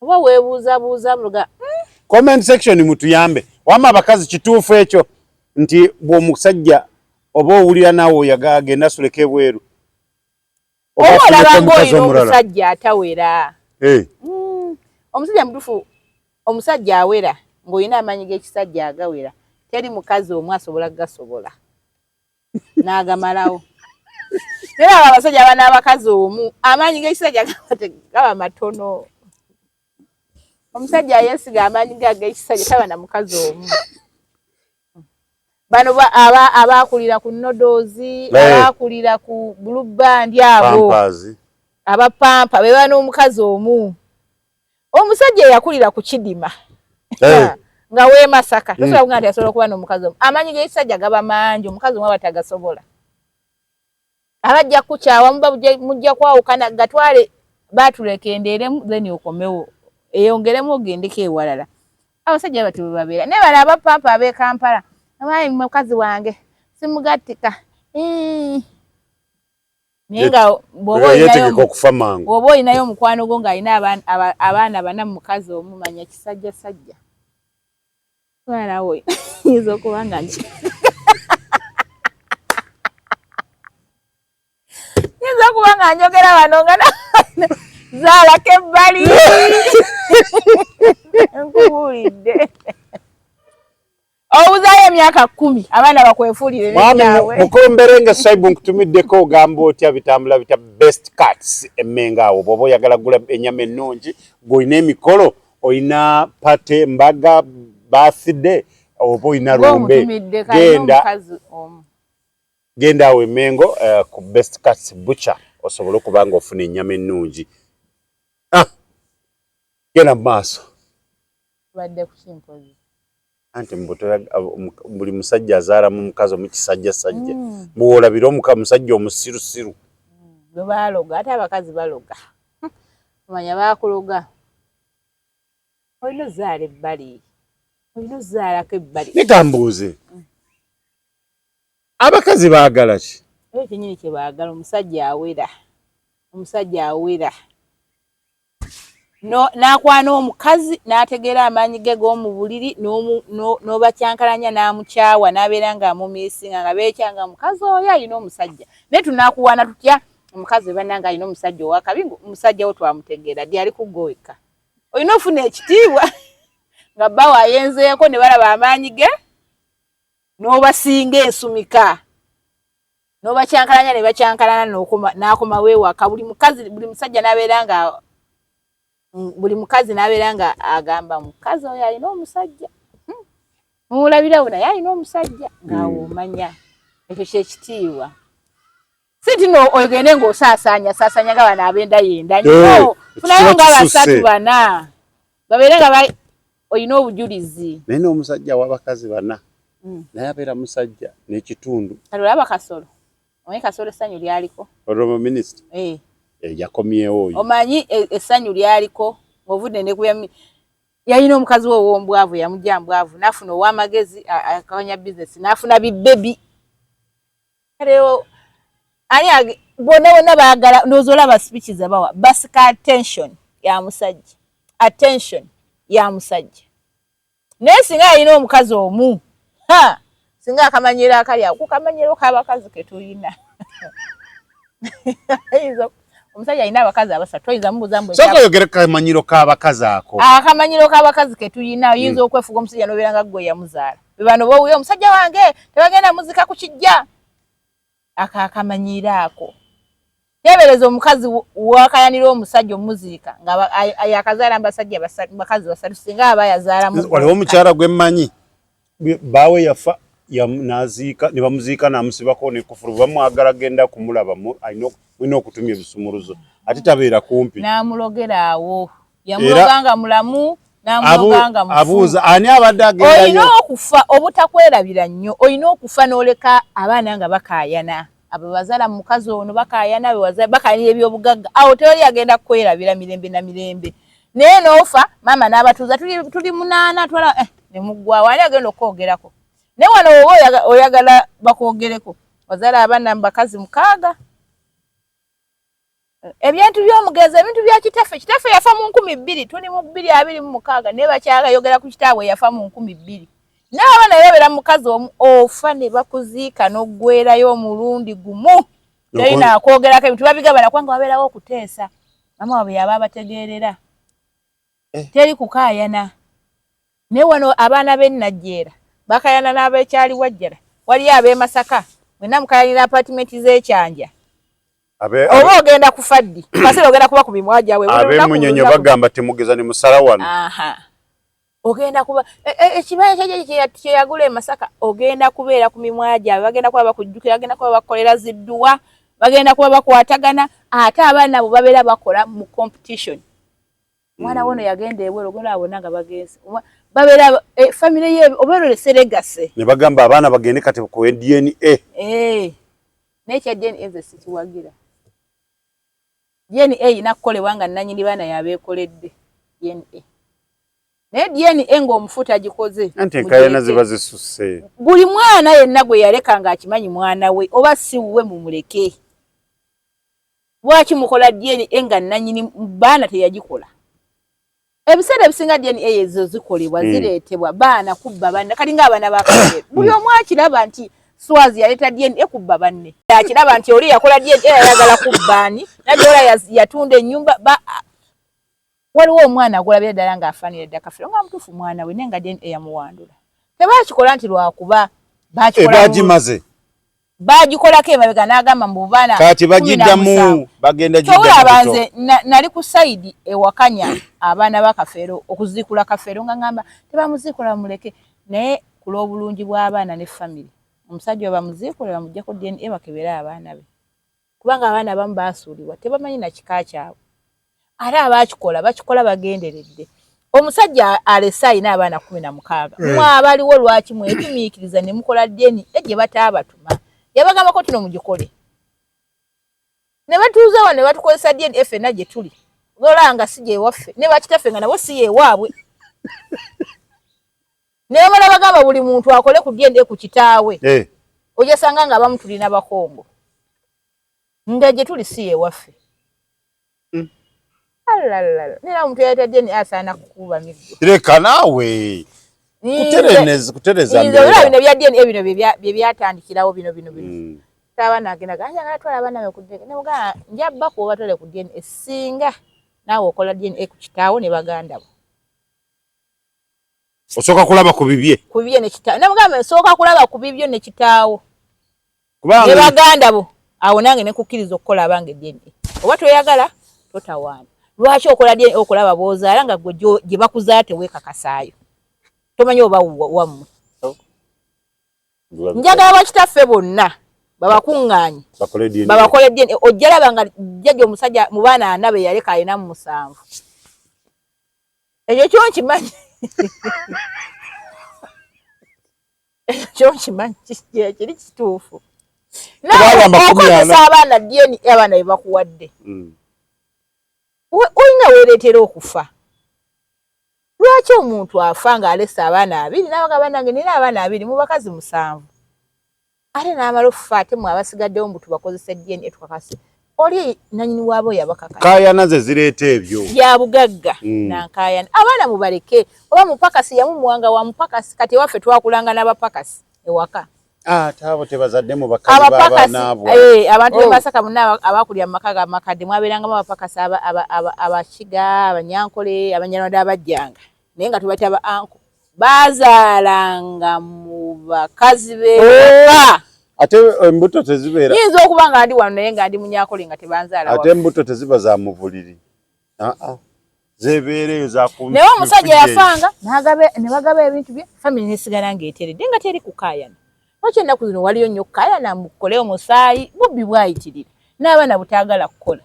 Oba weebuuzabuuza buloga. Comment section mutuyambe. Wamma abakazi kituufu ekyo nti bw'omusajja oba owulira naawe oyaga agenda asuleko ebweru. Oba olaba ng'olina omusajja atawera. Eh. Omusajja mutuufu omusajja awera ng'olina amaanyi g'ekisajja agawera teri mukazi omu asobola kugasobola n'agamalawo. Naye abo abasajja aba n'abakazi omu amaanyi g'ekisajja gaba matono. Omusajja yeesiga amaanyi ge ag'ekisajja taba na mukazi omu. Bano abaakulira ku noodles, abaakulira ku Blue Band abo abapampa be baba n'omukazi omu. Omusajja eyakulira ku kidima nga w'e Masaka tosobola kugamba nti asobola okuba n'omukazi omu. Amaanyi g'ekisajja gaba mangi omukazi omu aba tagasobola. Abajja kukukyawa muba mujja kwawukana gatwale baatulekendeeremu then okomewo eyongeremu ogendeko ewalala. Abasajja batyo bwe babeera. Naye bano abapampa ab'e Kampala abayi mukazi wange simugattika. Naye nga yeetegeka okufa mangu. Bw'oba olinayo omukwano gwo ng'alina abaana bana mu mukazi omu manya kisajjasajja. Naawe oyinza okuba nga nyinza okuba nga njogera wano nga zaalako ebbali nkubuulidde. Obuzaayo emyaka 10 abaana bakwefuulire Mwami Mukomberenge Saibu nkutumiddeko ogamba otya bitambula bitya Best Cuts Emmengo awo bw'oba oyagala kugula ennyama ennungi ng'olina emikolo olina party mbaga birthday oba olina lumbe genda genda awo Emmengo ku Best Cuts Butcher osobole okuba ng'ofuna ennyama ennungi. Genda mu maaso. Tubadde ku kimpozi. Anti buli musajja azaala mu mukazi omukisajjasajja mbuwolabira omusajja omusirusiru. Bwe baloga, ate abakazi baloga, omanya bakuloga, olina ozaala ebbali, olina ozaalako ebbali. Naye kambuuze, abakazi baagala ki? Ekyo kyenyini kye baagala, omusajja awera, omusajja awera n'akwana omukazi n'ategeera amaanyi ge g'omu buliri, n'obakyankalanya n'amukyawa, n'abeera ng'amumiisinga nga beekyanga omukazi oyo alina omusajja. Naye tunaakuwaana tutya omukazi bannange alina omusajja owakabi, omusajja wo twamutegeera ddi ali kuggwe wekka. Olina ofuna ekitiibwa nga bbawo ayenzeeko ne balaba amaanyi ge, n'obasinga ensumika, n'obakyankalanya ne bakyankalana, n'akomawo ewaka. Buli mukazi, buli musajja n'abeera nga buli mukazi n'abeera nga agamba mukazi oyo alina omusajja, mumulabirawo naye alina omusajja, ng'awo omanya ekyo kyekitiibwa. Si nti no ogende ng'osaasaanya saasaanya nga bano ab'enda yenda nyo, funayo nga basatu bana babeere nga olina obujulizi. Naye n'omusajja w'abakazi bana naye abeera musajja n'ekitundu. Kati olaba Kasolo, omanyi Kasolo essanyu lyaliko. Honorable Minister yakomyewo oyo. Omanyi essanyu lyaliko ng'ovudde ne kubya yalina omukazi we ow'ombwavu, yamugya mbwavu, n'afuna ow'amagezi akawanya bizinesi, n'afuna bibebi. Kale ani bonna bonna baagala, ndowooza olaba speeches abawa basika attention ya musajja, attention ya musajja. Naye singa yalina omukazi omu, ha, singa akamanyiro akali awo kukamanyiro k'abakazi ke tulina. Omusajja alina abakazi abasatu, oyinza mubuuza mbu Sooka oyogere kamanyiro k'abakazi ako. Akamanyiro k'abakazi ke tulina, oyinza okwefuga omusajja n'obeera nga ggwe yamuzaala. Be bano b'owulira omusajja wange tebagenda muzika ku kijja. Ako akamanyiro ako. Teebereza omukazi wakayanira omusajja omuziika nga yakazaala basajja bakazi basatu, singa aba yazaalamu. Waliwo omukyala gwe mmanyi, baawe yafa n'aziika ne bamuziika n'amusibako n'ekufulu, bamwagala genda kumulaba mulina okutumya ebisumuluzo ate tabeera kumpi. N'amulogera awo, yamuloga nga mulamu, n'amuloga nga mufu. Abuuza ani abadde agendayo. Olina okufa obutakwerabira nnyo, olina okufa n'oleka abaana nga bakaayana. Abo bazaala mu mukazi ono bakaayana, bakaayanira ebyobugagga, awo tewali agenda kukwerabira mirembe na mirembe. Naye n'ofa maama n'abatuuza tuli munaana twala ne muggwawo, ani agenda okwogerako? Naye wano woba oyagala bakwogereko, wazaala abaana mu bakazi 6. Ebintu by'omugenzi, ebintu bya kitaffe, kitaffe yafa mu 2000, tuli mu 2026, naye bakyayogera ku kitaabwe yafa mu 2000. Naye abaana babeera mukazi omu, ofa ne bakuziika n'oggwerayo omulundi gumu. Talina akwogerako, ebintu babigabana kubanga wabeerawo okuteesa. Maama waabwe yaba abategeerera. Teri kukaayana. Naye wano abaana b'e Najjeera bakaayana n'abekyali Wajjala, waliyo ab'e Masaka, mwenna mukayanira apatimenti z'ekyanja. Oba ogenda kufa ddi? Kaseera ogenda kuba ku mimwa gyabwe. Ab'emunyonyo bagamba temugeza ne musala wano. Ogenda kuba ekibanja kye kyeyagula e Masaka, ogenda kubeera ku mimwa gyabwe, bagenda kuba bakujjukira, bagenda kuba bakolera zidduwa, bagenda kuba bakwatagana, ate abaana abo babeera bakola mu competition. Omwana wono yagenda ebweru, ogenda bonna nga bagenze. Babeera famire ye obeera olese legacy. Ne bagamba abaana bagende kati ku DNA. Naye ekya DNA nze sikiwagira. DNA erina kukolebwa nga nannyini baana yabeekoledde DNA. Naye DNA ng'omufu tagikoze. Anti enkaayana ziba zisusse. Buli mwana yenna gwe yaleka ng'akimanyi mwana we oba si wuwe mumuleke. Lwaki mukola DNA nga nannyini baana teyagikola? Ebiseera ebisinga DNA ezo zikolebwa zireetebwa baana kubba banne, kali ng'abaana ba Kafeero. Buli omu akiraba nti Swazi yaleeta DNA kubba banne. Akiraba nti oli yakola DNA ayagala kubba ani, Nadiola yatunda ennyumba. Waliwo omwana agulabira ddala ng'afaanira dda Kafeero nga mutuufu mwana we, naye nga DNA yamuwandula. Tebakikola nti lwakuba bagimaze. Bagikolako emabega n'agamba mbu baana kati bagiddamu bagenda giddamu. Nze nali ku sayidi ewakanya abaana ba Kafeero okuziikula Kafeero nga ngamba tebamuziikula bamuleke, naye ku lw'obulungi bw'abaana ne famire omusajja we bamuziikule bamuggyeko DNA bakebere abaana be, kubanga abaana abamu baasuulibwa tebamanyi na kika kyabwe, ate abaakikola bakikola bagenderedde. Omusajja alese alina abaana 16. Mwe abaliwo lwaki mwetumiikiriza ne mukola DNA gye bataabatuma? Yabagambako tino mugikole. Ne batuuza wano ne batukozesa DNA ffenna gye tuli. Olaba nga si gyewaffe ne bakitaffe nga nabo si yewaabwe. Ne bamala bagamba buli muntu akole ku DNA ku kitaawe. Ojasanga nga abamu tulina Bakongo. Nga gye tuli si yewaffe. Alalala. Nera omuntu yaleeta DNA asaana kukuba miggo. Leka naawe. Kutereza mbeera. Bino bya DNA bino bye byatandikirawo bino bino bino. Abaana agenda ganja twala abaana be ku DNA. Ne mugamba nja bakuwa obatwale ku DNA singa naawe okola DNA ku kitaawo ne baganda bo. Osooka kulaba ku bibye. Ku bibye ne kitaawo. Ne mugamba nsooka kulaba ku bibyo ne kitaawo. Ne baganda bo. Awo nange ne kukkiriza okukola abange DNA. Oba toyagala totawaana. Lwaki okola DNA okulaba bw'ozaala nga gwe gye bakuzaala teweekakasaayo? Tomanyi oba wammwe. Njagala bakitaffe bonna babakuŋŋaanye babakole DNA. Ojja laba nga jjajja omusajja mu baana 4 be yaleka alina mu 7. Ekyo kyo nkimanyi. Ekyo nkimanyi kiri kituufu. Okozesa abaana DNA abaana be bakuwadde. Olina weereetera okufa. Lwaki omuntu afa ng'alese abaana 2 n'abagamba nange nina abaana 2 mu bakazi 7. Ate n'amala okufa ate mwe abasigaddewo mbu tubakozesa DNA tukakase. Oli nannyini waabo yabakakasa. Nkaayana ze zireeta ebyo. Bya bugagga na nkaayana. Abaana mubaleke oba mupakasi yamumuwanga wa mupakasi kati ewaffe twakulanga n'abapakasi ewaka. Ate abo tebazadde mu bakazi b'abaanaabwe. Abantu b'e Masaka bonna abakulira mu maka g'amakadde mwabeerangamu abapakasi Abakiga, Abanyankole, Abanyarwanda abajjanga. Naye nga tubayita ba anko. Baazaalanga mu bakazi b'ewaka. Ate embuto tezibeera. Nyinza okuba nga ndi wano naye nga ndi Munyankole nga tebanzaala. Ate embuto teziba za mu buliri. Zebeera eyo za ku. Naye omusajja yafanga ne bagaba ebintu bye family nesigala ng'eteredde nga teri kukaayana. Lwaki ennaku zino waliyo nnyo okukaayana mukole omusaayi bubbi bwayitirira n'abaana butaagala kukola.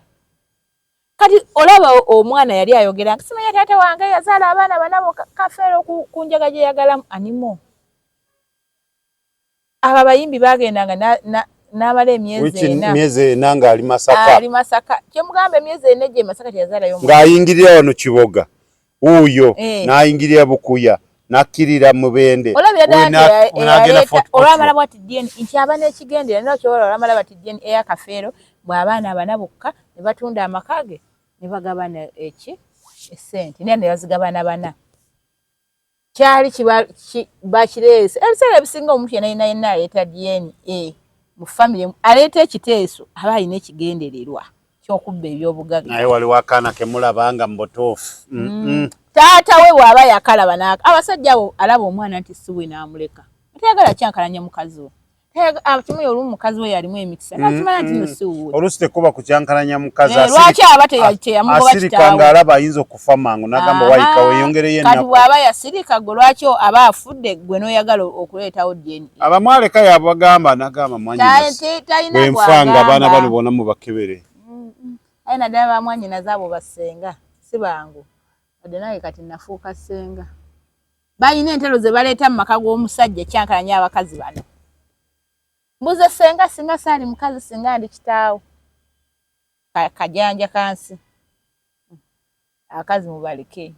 Kati olaba omwana yali ayogera nti simanya taata wange yazaala abaana bana kafeero ku njaga gye yagalamu animo. Abo abayimbi baagendanga n'amala emyezi ena. Emyezi ena ng'ali Masaka. Ali Masaka. Kyemugamba emyezi ena egyo e Masaka teyazaalayo omwana. Ng'ayingirira wano Kiboga. Wuuyo n'ayingirira Bukuya n'akkirira Mubende. Olabira ddala nti olwamala bw'ati DNA nti aba n'ekigendera naye okyobola olwamala bati DNA eya Kafeero bw'abaana abana bokka ne batunda amaka ge ne bagabana eki essente naye ne bazigabana bana. Kyali bakireese ebiseera ebisinga omuntu yenna yenna yenna aleeta DNA mu famire aleeta ekiteeso aba alina ekigendererwa ky'okubba ebyobugagga. Naye waliwo akaana ke mulaba nga mu butuufu. Taata we bw'aba yakalaba abasajja abo alaba omwana nti si we n'amuleka. Tayagala kyankalanya mukazi we. Akimanyi olumu mukazi we yalimu emikisa n'akimanya nti no si wuwe. Oluusi tekuba kukyankalanya mukazi lwaki aba teyamugoba asirika ng'alaba ayinza okufa mangu n'agamba wayika weeyongereyo ennaku. Kati bw'aba yasirika gwe lwaki aba afudde gwe n'oyagala okuleetawo DNA. Abamwaleka yabagamba n'agamba mwannyinaze bwe nfa nga abaana bano bonna mubakebere. Aye naddala bamwannyinaze abo bassenga si bangu. Wadde nange kati nafuuka ssenga. Balina entalo ze baleeta mu maka g'omusajja kyankalanya abakazi bano. Mbuze ssenga singa saali mukazi singa ndi kitaawo. Kajanja kansi. Abakazi mubaleke.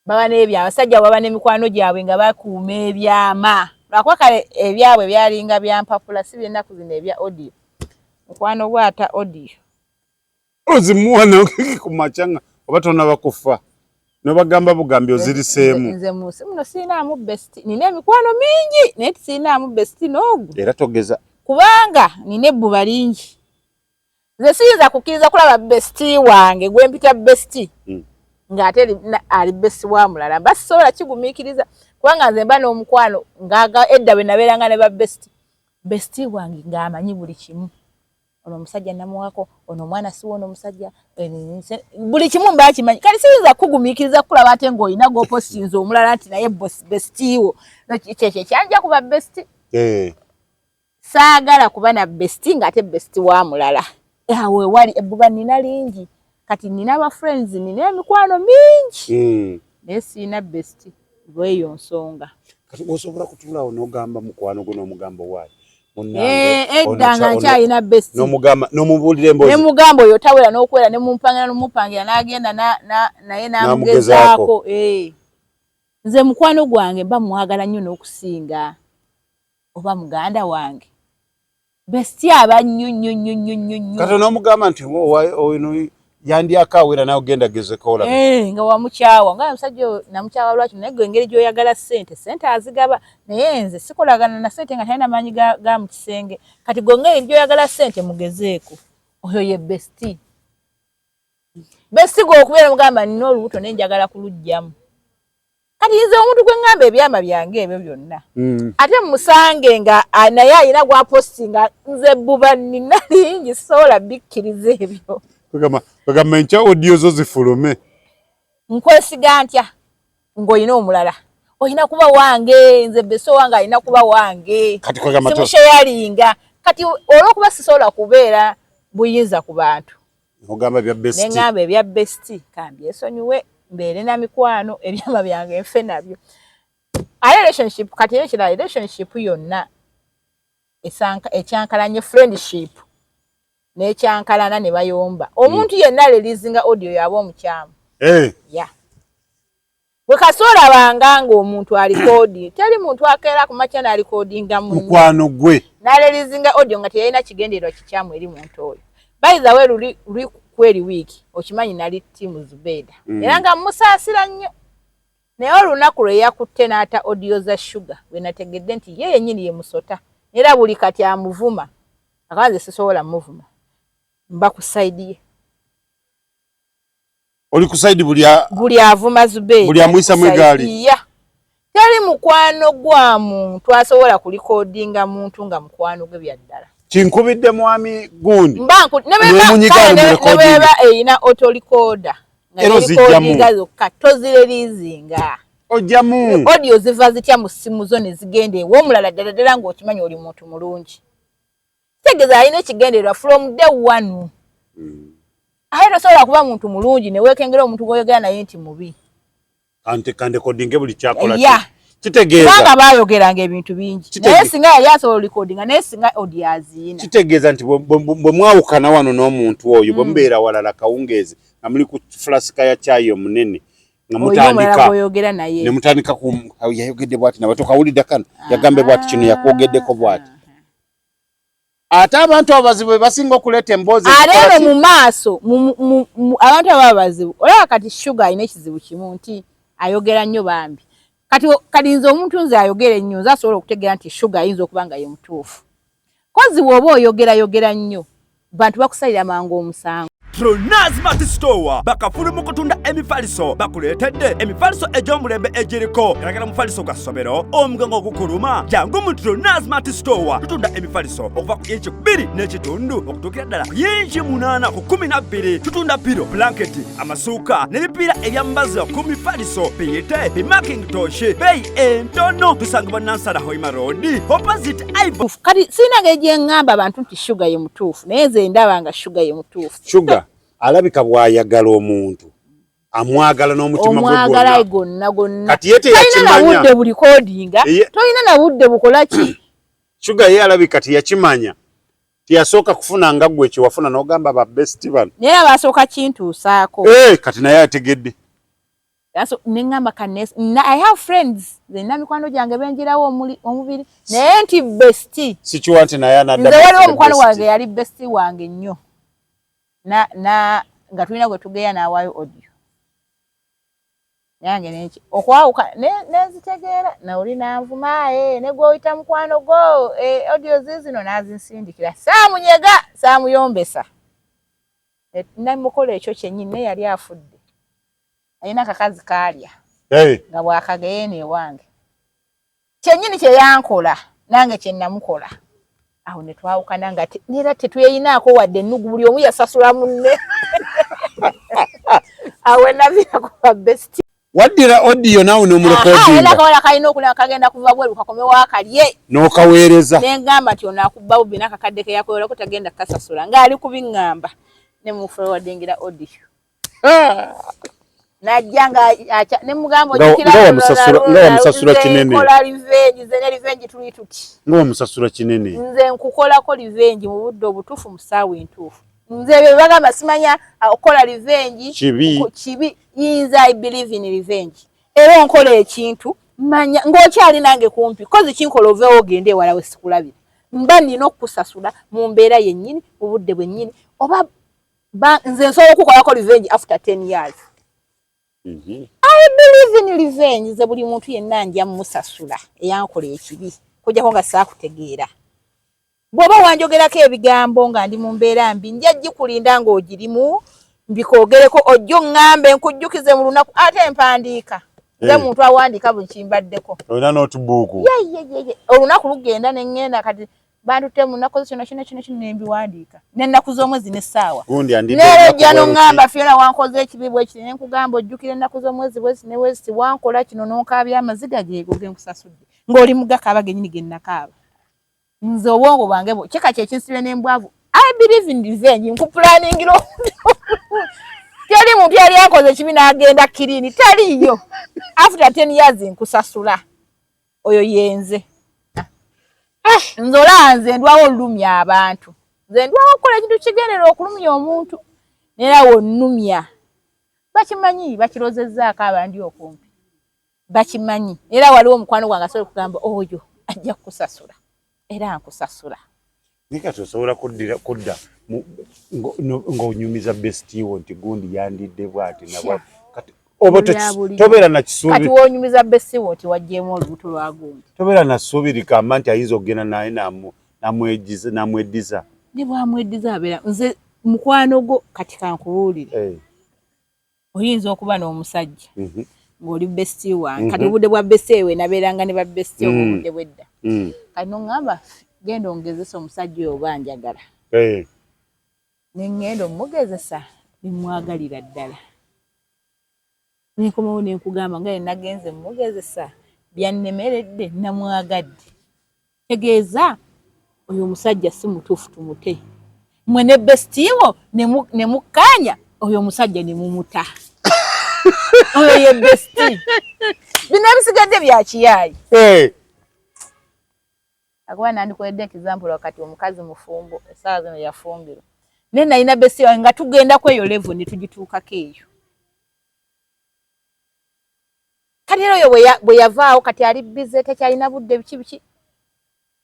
Baba n'ebyo abasajja baba n'emikwano gyabwe nga bakuuma ebyama. Lwakuba kale ebyabwe byalinga bya mpapula si by'ennaku zino ebya audio. Mukwano gw'ata audio. Ozimuwa ku makya nga oba tonnaba kufa. N'obagamba bugambi oziriseemu. Nze mu nsi muno sirinaamu bestie. Nina emikwano mingi naye sirinaamu bestie n'ogu. Era togeza. Kubanga nina ebbuba lingi. Nze siyinza kukkiriza kulaba bestie wange gwe mpita bestie. Ng'ate ali bestie wa mulala. Mba sisobola kigumiikiriza kubanga nze mba n'omukwano ng'aga edda bwe nabeeranga ne ba bestie. Bestie wange ng'amanyi buli kimu. Ono omusajja namuwako, ono omwana si w'ono omusajja, buli kimu mba kimanyi. Kati siyinza kugumiikiriza kukulaba ate ng'olina gw'opostinze omulala nti naye bestie wo. Kyekyo kyanja kuba bestie. Saagala kuba na bestie ng'ate bestie wa mulala. Awo ewali ebbuba nina lingi. Kati nina ba friends, nina emikwano mingi, naye siina bestie lweyo nsonga. Kati osobola kutuulaawo n'ogamba mukwano gwo, n'omugamba, "Waayi Edda nga nkyalina bestie, n'omugamba, n'omubuulira emboozi, nemugamba oyo tawera n'okwera, nemumpangira nomupangira, n'agenda naye n'amugezaako. Nze mukwano gwange mba mwagala nnyo n'okusinga oba muganda wange. Bestie aba nnyo nnyo nnyo nnyo nnyo nnyo. Kati n'omugamba nti, "Ono yandyako awera, nawe genda gezeko olabe." Nga wamukyawa, nga omusajja oyo namukyawa lwaki? Naye gwe engeri gy'oyagala ssente, ssente azigaba, naye nze sikolagana na ssente nga talina maanyi ga mu kisenge. Kati gwe ngeri gy'oyagala ssente, mugezeeko. Oyo ye bestie. Bestie gwe okubeera mugamba, "Nina olubuto naye njagala kuluggyamu." Kati nze omuntu gwe ŋŋamba ebyama byange ebyo byonna, ate musange nga naye alina gwapostinga, nze bbuba nina lingi, sisobola bikkiriza ebyo. Kwegamba enkya audio zo zifulume. Nkwesiga ntya ng'olina omulala? Olina kuba wange. Nze bestie wange alina kuba wange. Kati kwegamba Simusharinga. Kati olw'okuba sisobola kubeera buyinza ku bantu, ogamba bya bestie. Neŋŋamba ebya bestie kambyesonyiwe, mbeere na mikwano, ebyama byange nfe nabyo. Ate relationship, kati era ekirala, relationship yonna ekyankalanye friendship n'ekyankalana ne bayomba, omuntu yenna areleasinga audio yaba omukyamu. Ya, bwe kasoolabanga ng'omuntu arecordinga, teri muntu akeera ku makya n'arecordinga munne. Mukwano gwe. N'areleasinga audio nga teyalina kigendererwa kikyamu eri muntu oyo. By the way, luli kweri wiiki, okimanyi nali team Zubeda, era nga musaasira nnyo, naye olunaku lwe yakutte n'ata audio za Sugar, lwe nategedde nti ye yennyini ye musota, era buli kati amuvuma. Akaanze sisobola muvuma, mba ku side ye. Oli ku side buli Buli avuma Zubeda. Buli amuyisa mu egaali. Ya, teri mukwano gwa muntu asobola kurecordinga muntu nga mukwano gwe bya ddala. Kinkubidde mwami gundi. Mba Nemunyiga kale mu recording. Ne bweba erina auto recorder nga Era ozijjamu. yerecordinga zokka, tozireleasinga. Ojjamu. Audio ziva zitya mu ssimu zo ne zigenda ew'omulala, ddala ddala ng'okimanyi oli muntu mulungi? Kitegeeza alina ekigendererwa from day one. Ate tosobola kuba muntu mulungi ne weekengera omuntu gw'oyogera naye nti mubi. Kante kanrecordinge buli kyakola. Ya. Kitegeeza Kubanga baayogeranga ebintu bingi, naye singa yali asobola recordinga, naye singa audio aziina. Kitegeeza nti bwe mwawukana wano n'omuntu oyo, bwe mubeera walala kawungeezi nga muli ku fulasika ya caayi omunene, nga Olina omulala mutandika gw'oyogera naye. Ne mutandika ku yayogedde bwati, nabwe kano yagambe bwati, kino yakwogeddeko bwati. Ate abantu abo bazibu be basinga okuleeta emboozi Ate ezikola eno ki? Mu maaso abantu abo abazibu, olaba kati Sugar alina ekizibu kimu nti ayogera nnyo bambi. Kati nze omuntu nze ayogera ennyo, nze asobola okutegeera nti Sugar ayinza okuba nga ye mutuufu, kozi bw'oba oyogera yogera nnyo, bantu bakusalira mangu omusango. Tronaz Mart Store bakafulu mu kutunda emifaliso. Bakuleetedde emifaliso egy'omulembe egiriko galagala mufaliso gwa ssomero, omugongo ogukuluma. Jangu mu Tronaz Mart Store, tutunda emifaliso okuva ku inchi 2.5 okutuukira ddala ku yinchi 8 ku 12. Tutunda pillow, blanketi, amasuuka n'ebipiira ebyambazibwa ku mifaliso, biyite bimakintosh, beeyi entono. Tusangibwa Nansana Hoima Road, opposite Ivo. Kati sirina ngeri gye ŋŋamba abantu nti Sugar ye mutuufu, naye nze ndaba nga Sugar ye mutuufu. Sugar alabika bw'ayagala omuntu, amwagala n'omutima gwe Omwagala gwonna. Gonna gonna. Kati ye Tolina na teyakimanya. budde burecordinga, tolina na budde bukola ki. Sugar ye alabika teyakimanya, teyasooka kufuna nga ggwe kyewafuna n'ogamba ba bestie bano. Naye abasooka kintuusaako. Eh, kati naye ategedde. Neŋŋamba kanes I have friends, nze nina mikwano gyange benjirawo omubiri, naye nti bestie Sikiwa nti naye anadda. Nze waliwo omukwano wange yali bestie wange nnyo, na nga tulina gwe tugeya, n'awaayo audio yange nenki okwawuka nenzitegeera, naoli nanvuma, ne gwoyita mukwano gwo, audio zizino nazinsindikira, saamunyega, saamuyombesa, namukola ekyo kyennyini, naye yali afudde, alina akakazi kaalya nga bwakageyeeno ewange, kyennyini kyeyankola nange kyenamukola. Awo ne twawukana nga nera tetweyinaako wadde ennugu, buli omu yasasula munne. Awo naviirako ba bestie. Waddira audio naawe n'omurecordinga. Akawala kalina okulaba kagenda kuva bweru kakomewo akalye. N'okaweereza. Nengamba nti ono akubba bubbi, n'akakadde ke yakolerako tagenda kasasula ng'ali kubiŋŋamba, ne muforwardingira audio. Najja nga ne mugamba nga wamusasula kinene. Nkola revenge, nze ne revenge tuli tuti. Nga wamusasula kinene. Nze nkukolako revenge mu budde obutuufu, mu ssaawa entuufu. Nze bye bagamba simanya okukola revenge kibi. Kibi. Nze I believe in revenge. Era onkola ekintu manya ng'okyali nange kumpi, kozi kinkola oveewo ogende ewala we sikulabira. Mba nina okukusasula mu mbeera yennyini, mu budde bwennyini, oba nze nsobola okukolako revenge after 10 years. I believe in revenge. Nze buli muntu yenna nja musasula eyankola ekibi, kujjako nga saakutegeera. Bw'oba wanjogerako ebigambo nga ndi mu mbeera mbi, nja gikulinda ng'ogirimu mbikwogereko, ojja oŋŋambe nkujjukize mu lunaku. Ate mpandiika nze muntu awandiika buli kimbaddeko. Olina notebook? Yeyeyeye, olunaku lugenda ne ŋŋenda, kati bantutte mu nnaku kino kino kino kino, nembiwandiika n'ennaku z'omwezi n'essaawa. Gundi andidde. Neera olunaku ojja bwe luti. N'oŋŋamba, "Fiona, wankoze ekibi bwekiti," ne nkugamba, "Ojjukira ennaku z'omwezi bwezi ne bwezi wankola kino n'onkaabya amaziga geego ge nkusasudde," ng'oli mugakaaba gennyini ge nnakaaba. Nze obwongo bwange kika kyekinsibye n'embwavu. I believe in revenge. Nkupulaningira. Teri muntu yali ankoze ekibi n'agenda kirini, taliiyo. After 10 years nkusasula. Oyo yenze. Nze olaba nze ndwawo olulumya abantu. Nze ndwawo okukola ekintu kigenderera okulumya omuntu, neera wonnumya bakimanyi, bakirozezzaako abandi okumpi bakimanyi. Era waliwo omukwano gwange asobola okugamba, "Oyo ajja kukusasula," era nkusasula. Naye kati osobola kuddira kudda ng'onyumiza bestie wo nti gundi yandidde bw'ati nabwa kati oba Bya bulijjo. Tobeera na Kati kisuubi. Wonyumiza bestie wo nti waggyemu olubuto lwa gundi. Tobeera na ssuubi likamba nti ayinza okugenda naye namweddiza. Ne bwamweddiza abeera nze mukwano gwo. Kati kankubuulire. Oyinza okuba n'omusajja ng'oli bestie wange. Kati obudde bwa bestie we nabeeranga ne ba bestie obudde bwedda. Kati noŋŋamba, "Genda ongezesa omusajja oyo oba njagala." Ne ŋŋenda omugezesa, ne mwagalira ddala, nenkomawo ne nkugamba nga nagenze mugezesa byannemeredde, namwagadde. Tegeeza oyo omusajja si mutuufu, tumute. Mwe ne bestie wo ne mukkaanya oyo omusajja ne mumuta. Oyo ye bestie. Bino ebisigadde bya kiyaayi. Akuba nandikuwedde example, wakati omukazi mufumbo, essaawa zino yafumbirwa, naye nalina bestie wange nga tugenda ku eyo level ne tugituukako eyo. Kati era oyo bwe yavaawo, kati ali busy, tekyalina budde, biki biki,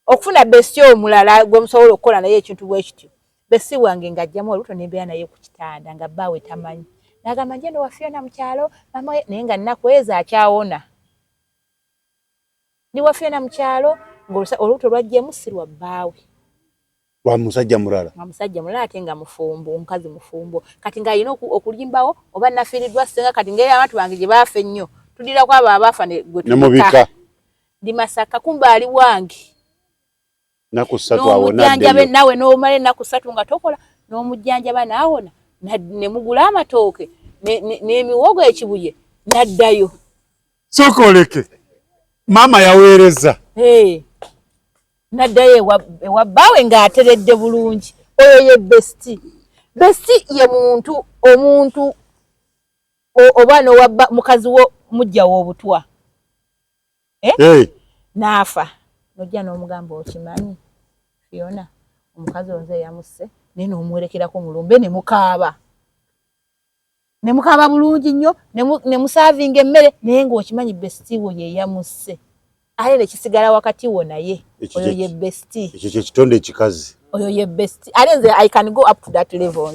okufuna bestie omulala gwe musobola okukola naye ekintu bwe kityo. Bestie wange ng'ajjamu olubuto, nembeera naye ku kitanda nga bbaawe tamanyi. N'agamba, "Njenda wa Fiona mu kyalo, mama we," naye nga nnaku ezo akyawona. "Ndi wa Fiona mu kyalo," ng'olubuto lwaggyemu si lwa bbaawe. Lwa musajja mulala. Nga musajja mulala, ate nga mufumbo, omukazi mufumbo. Kati ng'alina okulimbawo oba nafiiriddwa ssenga. Kati ngeri abantu bange gye baafa ennyo, tudirako abo abaafa gwe ne mubika. Ndi Masaka, kumbe ali wange. Naku 3 awo n'omujjanjabe. Naddeyo. Nawe n'omala ennaku 3 nga tokola, n'omujjanjaba n'awona, ne mugula amatooke n'emiwogo ekibuye, n'addayo. Sooka oleke maama yaweereza. Hey. N'addayo ewa bbaawe ng'ateredde bulungi. Oyo ye bestie. Bestie ye muntu, omuntu oba n'owa mukazi wo mujja w'obutwa, eh? Hey. N'afa, nojja n'omugamba, "Okimanyi Fiona, omukazi onze yamusse," naye n'omuwerekerako mulumbe ne mukaaba, ne mukaaba bulungi nnyo, ne musaavinga emmere, naye ng'okimanyi bestie wo ye yamusse, ate ne kisigala wakati wo naye. Ekyo Oyo ye bestie. Ekyo kyekitonde ekikazi. Oyo ye bestie. Ate nze I can go up to that level.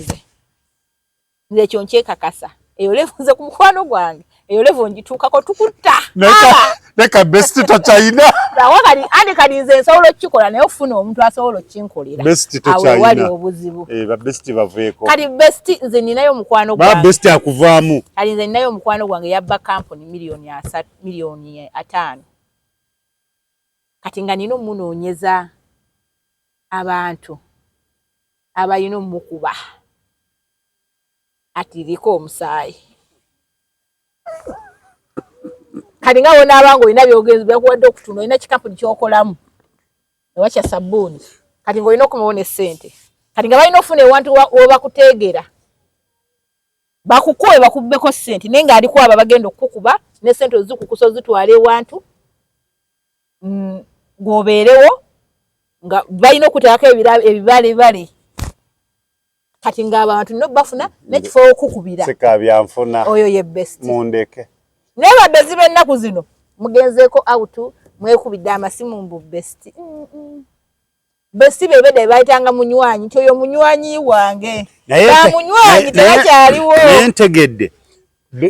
Nze ekyo nkyekakasa. Eyo level nze ku mukwano gwange, eyo level ngituukako, tukutta. Leka bestie tokyayina. Kati andi kati nze nsobola okukikola, naye okufuna omuntu asobola okkinkolera, Bestie awo wali tokyayina. obuzibu. Eh, ba bestie baveeko. Kati bestie nze ninayo omukwano ba gwange. Bestie akuvaamu. Kati nze ninayo omukwano gwange yabba kampuni 3 miliyoni, 5 miliyoni. Kati nga nina omunoonyeza abantu abalina omukuba atiriko omusaayi. Kati nga wonaaba nga olina byogenzi byakuwadde okutunda, olina kikampuni kyokolamu oba kya sabbuuni, kati ng'olina okumawo ne ssente, kati nga balina okufuna ewantu webakuteegera. Bakukuwe bakubbeko ssente, naye ng'aliko abo abagenda okukukuba ne ssente ozikukusa ozitwala ewantu gw'obeerewo nga balina okuteekako ebibalebale. Kati ng'abantu no bafuna n'ekifo okukubira. Sika byanfuna. Oyo ye best. Mundeke. Naye babezi b'ennaku zino mugenzeeko out, mwekubidde amasimu mbu best. Besti bebedde bayitanga munywanyi nti oyo munywanyi wange. Ba munywanyi tebakyaliwo. Naye ntegedde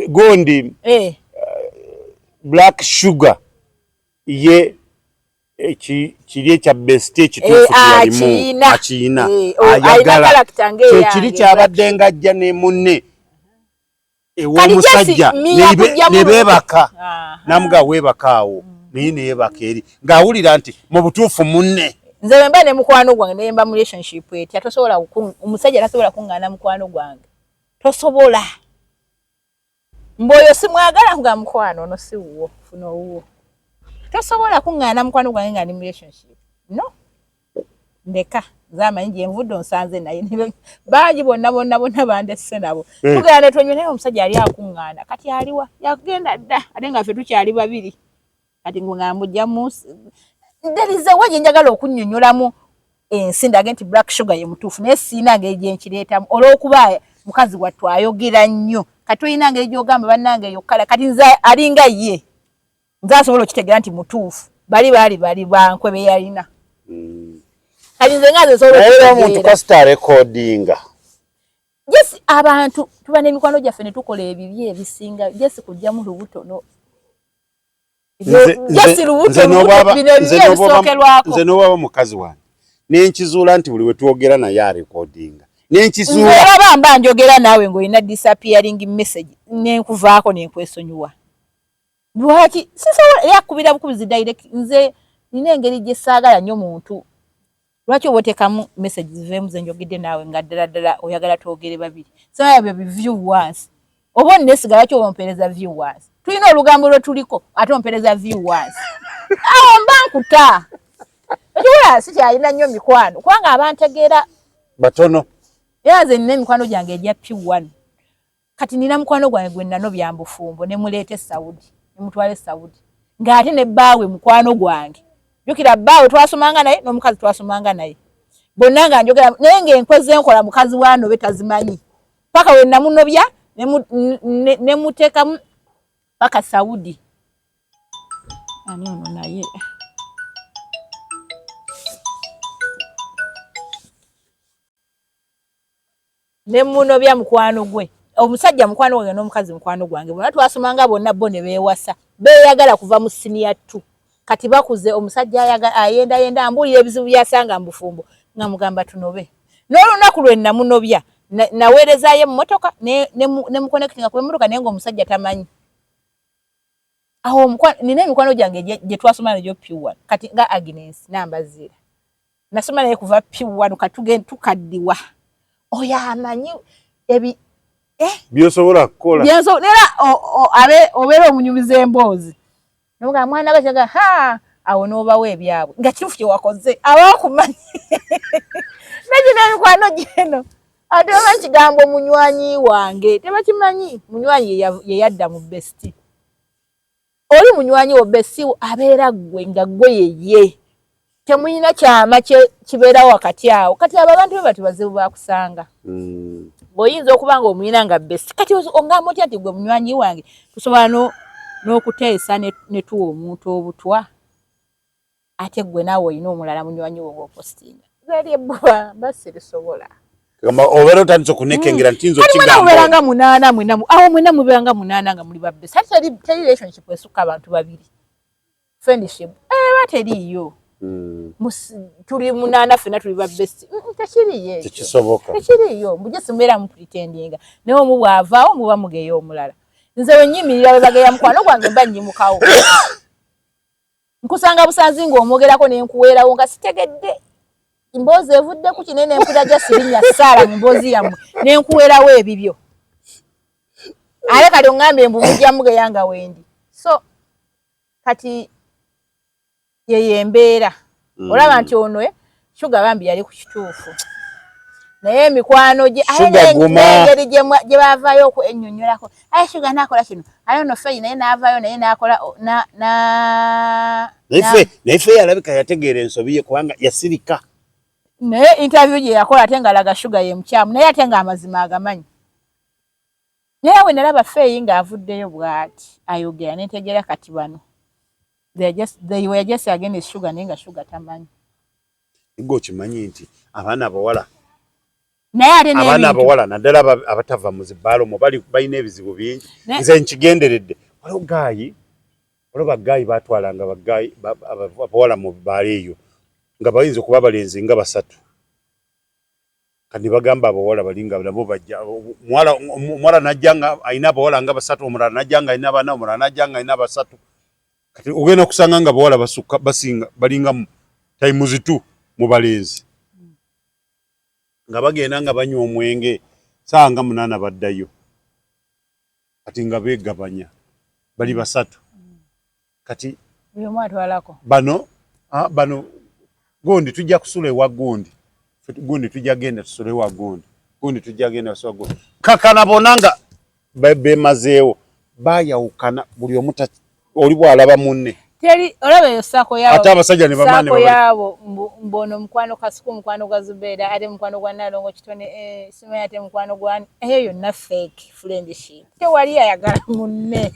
gundi eh. Black Sugar ye kiri ekya besti ekituufu teyalimu akiyina ayagala kyekiri kyabadde ng'ajja ne munne ew'omusajja ne beebaka namuga weebaka awo naye neyeebaka eri ng'awulira nti mu butuufu munne. Nze bwe mba ne mukwano gwange ne mba mu relationship etya, tosobola, omusajja tasobola kuŋŋaana mukwano gwange, tosobola. Mbu oyo simwagala, nga mukwano ono si wuwo, funa owuwo. Tosobola kuŋŋaana mukwano gwange nga ndi mu relationship, no, ndeka. Nze amanyi gye nvudde, onsanze naye bangi bonna bonna bonna bandesse nabo tugenda ne twenywa, naye omusajja ali akuŋŋaana kati aliwa? Yagenda dda, ate nga ffe tukyali babiri. Kati nga mujjamu nderizewa gye njagala okunnyonnyolamu ensi ndage nti Black Sugar ye mutuufu, naye siina ngeri gye nkireetamu olw'okuba mukazi wattu ayogera nnyo. Kati olina ngeri gy'ogamba bannange yokkala. Kati nze alinga ye nze asobola okitegeera nti mutuufu, bali baali bali bankwe be yalina. Kati nze nga nze nsobola Naye omuntu kasita recordinga. Yes, abantu tuba n'emikwano gyaffe ne tukola ebibi ebisinga just kujjamu lubuto no just lubuto, bino ebibi ebisookerwako. Nze n'obwaba mukazi wange nenkizuula nti buli wetwogera naye arekodinga, nenkizuula. Olaba mba njogera naawe ng'olina disappearing message, nenkuvaako nenkwesonyiwa. Lwaki sisobola era akubira bukubizi direct? Nze nina engeri gye saagala nnyo muntu. Lwaki oba oteekamu message ziveemu ze njogedde naawe nga ddala ddala oyagala twogere babiri? Sima byo bi view once oba onneesiga. Lwaki oba ompeereza view once? Tulina olugambo lwe tuliko, ate ompeereza view once, awo mba nkuta. Ekiwula sikyalina nnyo mikwano kubanga abantegeera batono. Era nze nina emikwano gyange egya P1. Kati nina mukwano gwange gwe nanobya mbufumbo, ne muleeta e Saudi, ne mutwala e Saudi, ng'ate ne bbaawe mukwano gwange. Jjukira bbaawe twasomanga naye n'omukazi twasomanga naye bonna, nga njogera naye ng'enkwe zenkola mukazi wanobe tazimanyi, paka we namunobya ne muteekamu paka Saudi. Ani ono naye? Ne munobya mukwano gwe, omusajja mukwano gwange n'omukazi mukwano gwange, bonna twasomanga bonna, bo ne beewasa, beeyagala kuva mu senior two. Kati bakuze, omusajja ayendayenda, ambuulira ebizibu byasanga mu bufumbo, nga mugamba tunobe. N'olunaku lwe namunobya, naweerezaayo emmotoka ne muconnectinga ku emmotoka, naye ng'omusajja tamanyi. Awo nina emikwano gyange gye twasoma nagyo P1. Kati nga Agnes Nambaziira, nasoma naye kuva P1, katuge tukaddiwa, oyo amanyi ebi Byosobola kukola. Era obeera omunyumiza emboozi noga mwana bakyaga ha awo n'obawo ebyabwe nga kituufu kyewakoze, aba akumanyi. Nagina emikwano gyeno, ate bamanyi kigambo munywanyi wange, tebakimanyi. Munywanyi ye yadda mu bestie. Oli munywanyi wo, bestie abeera ggwe nga ggwe yeye, temulina kyama kibeerawo wakati awo. Kati abo abantu be bati bazibu bakusanga. Ng'oyinza okuba nga omulina nga bestie, kati ongamba otya nti gwe munywanyi wange? Tusobola n'okuteesa ne tuwa omuntu obutwa, ate gwe naawe olina omulala munywanyi wo ng'opostinga zeri ebbuba basirisobola. Obeera otandise okunekengera nti nze Kati mubeera nga munaana mwena awo, mwena mubeera nga munaana nga muli babesi. Ate teri relationship esukka abantu babiri, friendship eba teriiyo. Tuli munaana ffenna tuli ba best, tekiriiyo ekyo. Tekisoboka. Tekiriiyo. Mbuje simubeera mu pretendinga, naye omu bw'avaawo muba mugeya omulala. Nze wenyimirira we bageya mukwano gwange mba nnyimukawo. Nkusanga busanzi ng'omwogerako nenkuweerawo nga sitegedde emboozi evudde ku kinene, empira gya sirinnya ssaala mu mboozi yammwe, nenkuweerawo ebibyo. Ate kati oŋŋambye mbu mujja mugeya nga wendi, so kati yeyo embeera. Olaba nti ono Sugar bambi yali ku kituufu. Naye emikwano gye engeri gye bavaayo okwennyonnyolako, aye Shuga naakola kino, aye ono Feyi naye naavaayo naye naakola. Naye Feyi alabika yategeera ensobi ye kubanga yasirika. Naye interview gye yakola ate ng'alaga Shuga ye mukyamu, naye ate ng'amazima agamanyi. Naye we nalaba Feyi ng'avuddeyo bw'ati ayogera, nentegeera kati bano they were just against Shuga, naye nga Shuga tamanyi. Gwe okimanyi nti abaana abawala naye ate abaana abawala naddala abatava mu zibbaalomo bali balina ebizibu bingi. Nze nkigenderedde, waliwo guy, waliwo ba guy batwalanga ba guy abawala mu bbaala eyo nga bayinza okuba abalenzi nga basatu. Kati bagamba abawala bali nga nabo bajja, omuwala najja nga alina abawala nga basatu, omulala najja nga alina bana, omulala najja nga alina basatu. Kati ogenda okusanga nga abawala basukka basinga balinga times two mu balenzi, nga bagenda nga banywa omwenge saawa nga 8 baddayo. Kati nga beegabanya bali basatu kati. Buli omu atwalako. Bano bano gundi tujja kusula ewa gundi, gundi tujja genda tusule ewa gundi, gundi tujja genda tusule gundi. Kakana bonna nga bemazeewo bayawukana, buli omu oli bw'alaba munne. Teri olaba eyo circle yabo. Ate abasajja ne bamane. Circle yabo mbono mukwano Kasuku, mukwano gwa Zubeera, ate mukwano gwa Nalongo Kitone, simanyi ate mukwano gwa eyo yonna fake friendship. Tewali ayagala munne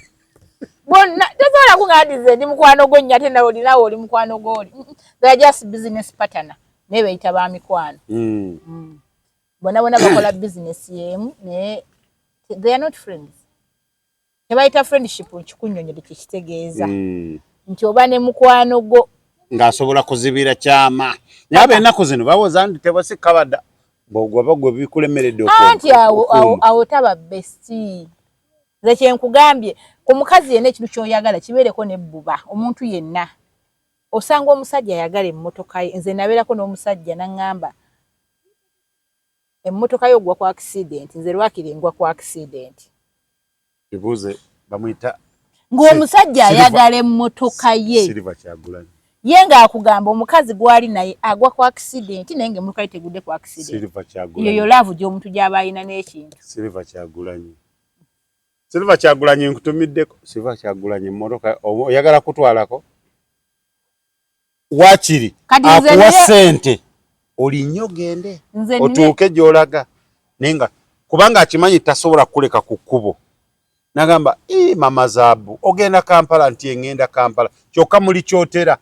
bonna. Tosobola kuŋŋamba nti nze ndi mukwano gwo nnyo ate nawe olinawe oli mukwano gw'oli. They are just business partner, naye beyita ba mikwano. Bonna bonna bakola business y'emu, naye they are not friends. Tebayita friendship. Nkikunnyonnyole kyekitegeeza nti oba ne mukwano gwo ng'asobola kuzibira kyama, naye ab'ennaku zino bawoza nti tebasikabadda bw'ogwaba gwe bikulemeredde. Anti awo taba bestie. Nze kyenkugambye, ku mukazi yenna ekintu ky'oyagala kibeereko n'ebbuba. Omuntu yenna osanga omusajja ayagala emmotoka ye. Nze nabeerako n'omusajja naŋŋamba emmotoka ye ogwa ku accident, nze lwakiri ngwa ku accident. Bibuuze bamuyita Ng'omusajja ayagala emmotoka ye. Silver Kyagulanyi. Ye ng'akugamba omukazi gw'ali naye agwa ku accident, naye ng'emmotoka ye tegudde ku accident. Silver Kyagulanyi. Eyo yo love gy'omuntu gy'aba alina n'ekintu. Silver Kyagulanyi, Silver Kyagulanyi, nkutumiddeko. Silver Kyagulanyi, emmotoka oyagala kutwalako waakiri akuwa ssente olinnye ogende otuuke gy'olaga, naye nga kubanga akimanyi tasobola kukuleka ku kkubo. Nagamba, "Mama Zaabu, ogenda Kampala?" Nti eŋŋenda Kampala. Kyokka muli kyotera.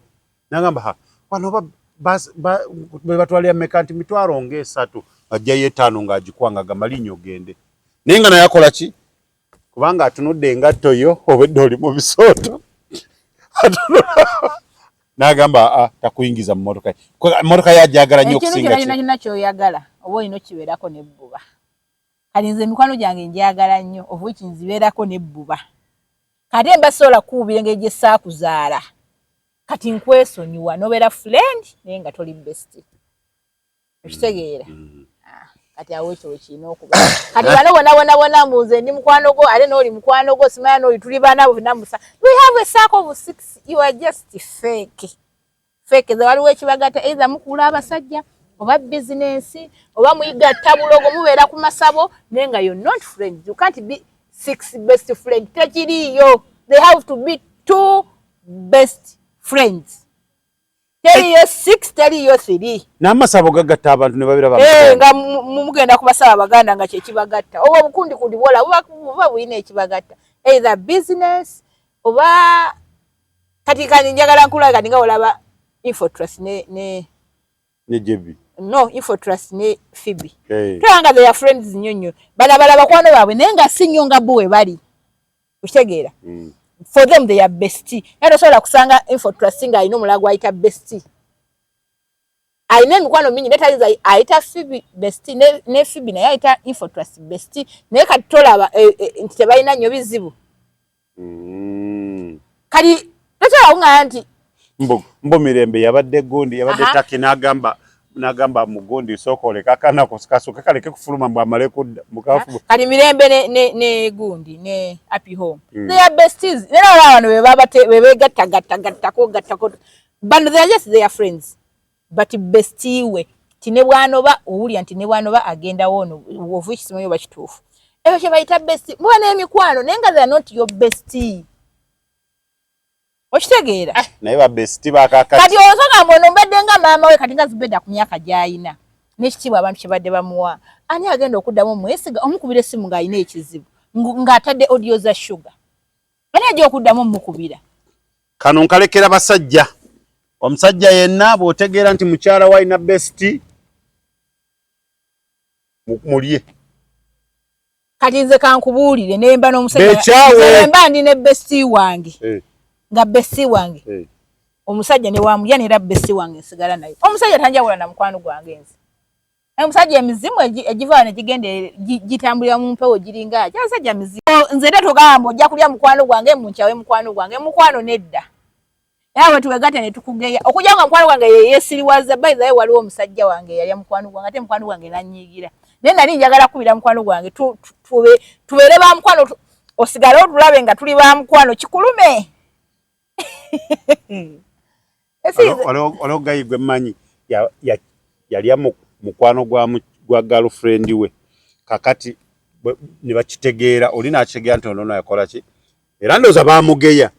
Nagamba, "Ha, wano be batwalira meka?" Nti 30,000. Ajjayo 5 ng'agikuwa ng'agamba linnya ogende, naye nga naye akola ki? Kubanga atunudde engatto yo obwedde oli mu bisooto, n'agamba aa takuyingiza mu mmotoka. Emmotoka ye agyagala nnyo okusinga. Ekintu kyonna ky'oyagala oba olina okibeerako n'ebbuba. Kati nze emikwano gyange njagala nnyo, of which nzibeerako n'ebbuba. Kati mba sobola kukuubira engeri gye saakuzaala. Kati nkwesonyiwa n'obeera friend naye nga toli best, okitegeera? Ah, kati awo ekyo wekirina okuba. Kati bano bona bona bona mbu nze ndi mukwano gwo, ate n'oli mukwano gwo, simanya n'oli, tuli baana bo namusa, we have a circle of six. You are just fake, fake. Ze waliwo ekibagatta, either mukuula abasajja oba bizinensi oba muyigatta bulogo, mubeera ku masabo, naye nga you're not friends. You can't be six best friend, tekiriiyo. They have to be two best friends. Teriyo six, teriyo three. N'amasabo gagatta abantu ne babeera nga mugenda kubasaba abaganda nga kyekibagatta, oba obukundikundi bwola buba bulina ekibagatta, either business oba kati kani njagala nkulaga. Kati nga olaba Infotrust ne ne Jebi. No, Infotrust ne Phoebe. Hey. Tulaba nga they are friends nnyo nnyo, balabala bakwano baabwe, naye nga si nnyo nga bo we bali, okitegeera? For them they are bestie, naye tosobola kusanga Infotrust nga alina omulala gwayita bestie. Alina emikwano mingi naye tayinza ayita Phoebe bestie, ne Phoebe naye ayita Infotrust bestie, naye kati tolaba nti tebalina nnyo bizibu. Kati tosobola kuŋŋamba nti Mbo Mirembe yabadde gundi yabadde taki n'agamba mugundi sooka oleke akaana kasooke kaleke kufuluma, mbw amale kudda mukafu. Kati Mirembe ne gundi ne Happy Home, they are besties. Naye olaba bano be begattagattagattako gattako, bano they are just their friends, but bestie we Ti ne bwanoba owulira nti ne bwanoba agendawo ono ovu ekisimanyi oba kituufu. Ebyo kye bayita bestie. Muba n'emikwano naye nga they are not your bestie. Okitegeera? Eh, naye ba bestie bakakati. Kati ozogamba mbu ono mbadde nga maama we kati nga Zubeda ku myaka gy'ayina n'ekitiibwa abantu kye badde bamuwa. Ani agenda okuddamu omwesiga omukubira essimu ng'alina ekizibu ng'atadde audio za Shuga? Ani ajja okuddamu omukubira? Kano nkalekera basajja. Omusajja yenna bw'otegeera nti mukyala we alina bestie mulye. Kati nze kankubuulire nemba n'omusajja mba ndi ne bestie wange eh. Nga bestie wange eh. Omusajja ne wamulya nera bestie wange nsigala naye. Omusajja tanjawula na mukwano gwange nze. Omusajja emizimu egiva ne gigenda gitambulira mu mpewo giringa aki abasajja mizimu. Nze era togamba ojja kulya mukwano gwange munkyawe mukwano gwange mukwano nedda. Era bwe tuwegatta ne tukugeya okujja nga mukwano gwange yeyeesiriwaza. By the way, waliwo omusajja wange eyalya mukwano gwange ate mukwano gwange nanyiigira, naye nali njagala kukubira mukwano gwange tubeere ba mukwano, osigale otulabe nga tuli ba mukwano kikulume. Waliwo guy gwe mmanyi yalya mukwano gwa girlfriend we. Kakati ne bakitegeera, oli n'akitegeera nti ono yakola ki, era ndowooza baamugeya.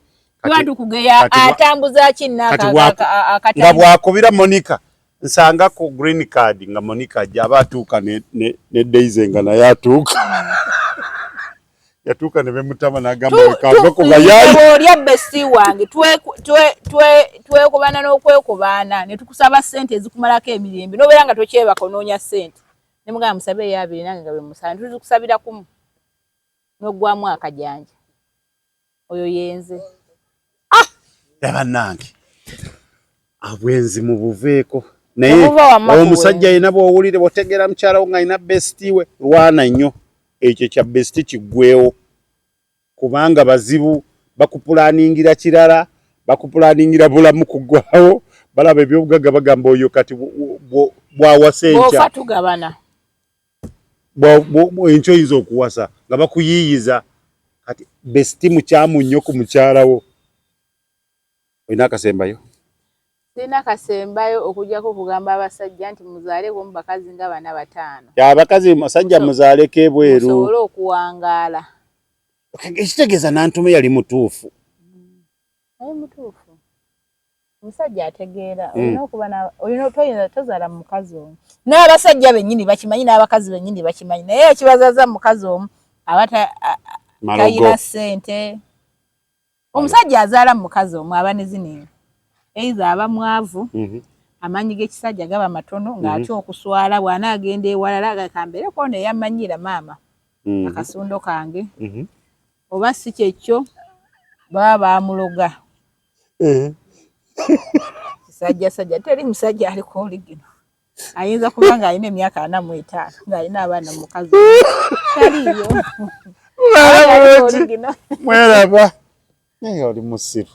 Tukugeya atambuza ki nga bwakubira Monica nsanga ku green card nga Monica ajja aba atuuka ne Daisy nga naye atuuka yatuuka ne bemutama n'agamba kave ku bayayi. Olya bestie wange twekubana n'okwekubaana ne tukusaba ssente ezikumalako emirembe n'obeera nga tokyebaka onoonya ssente ne mugamba musabe eyabiri nange nga bwe musaba tuzikusabira kumu n'oggwamu akajanja oyo yenze. Ah! Bannange abwenzi mubuveeko naye omusajja yena bw'owulire bw'otegeera mukyala wo ng'alina bestie we lwana nnyo ekyo kya bestie kiggwewo kubanga bazibu bakupulaningira kirala bakupulaningira bulamu kuggwawo balaba ebyobugagga bagamba oyo kati bwawasa enkya tugabana enkya oyinza okuwasa nga bakuyiiyiza kati bestie mukyamu nnyo ku mukyala wo. Olina akasembayo? Sirina kasembayo okuggyako okugamba abasajja nti muzaaleko mu bakazi nga bana bataano. Abakazi musajja muzaaleko ebweru musobole okuwangaala. Ekitegeeza Nantume yali mutuufu. Yali mutuufu. Omusajja ategeera olina okuba olina toyinza tozaala mu mukazi omu. N'abasajja bennyini bakimanyi n'abakazi bennyini bakimanyi naye ekibazaza mu mukazi omu aba talina ssente. Omusajja azaala mu mukazi omu aba ne zino either aba mwavu amaanyi g'ekisajja gaba matono ng'atya okuswala bw'anaagenda ewalala kambeereko ono eyammanyiira maama akasundo kange oba si kyekyo baba baamuloga. Kisajja sajja teri musajja aliko oligino ayinza kuba ng'alina emyaka 45 ng'alina abaana mu mukazi taliiyo. Mweraba naye oli musiru.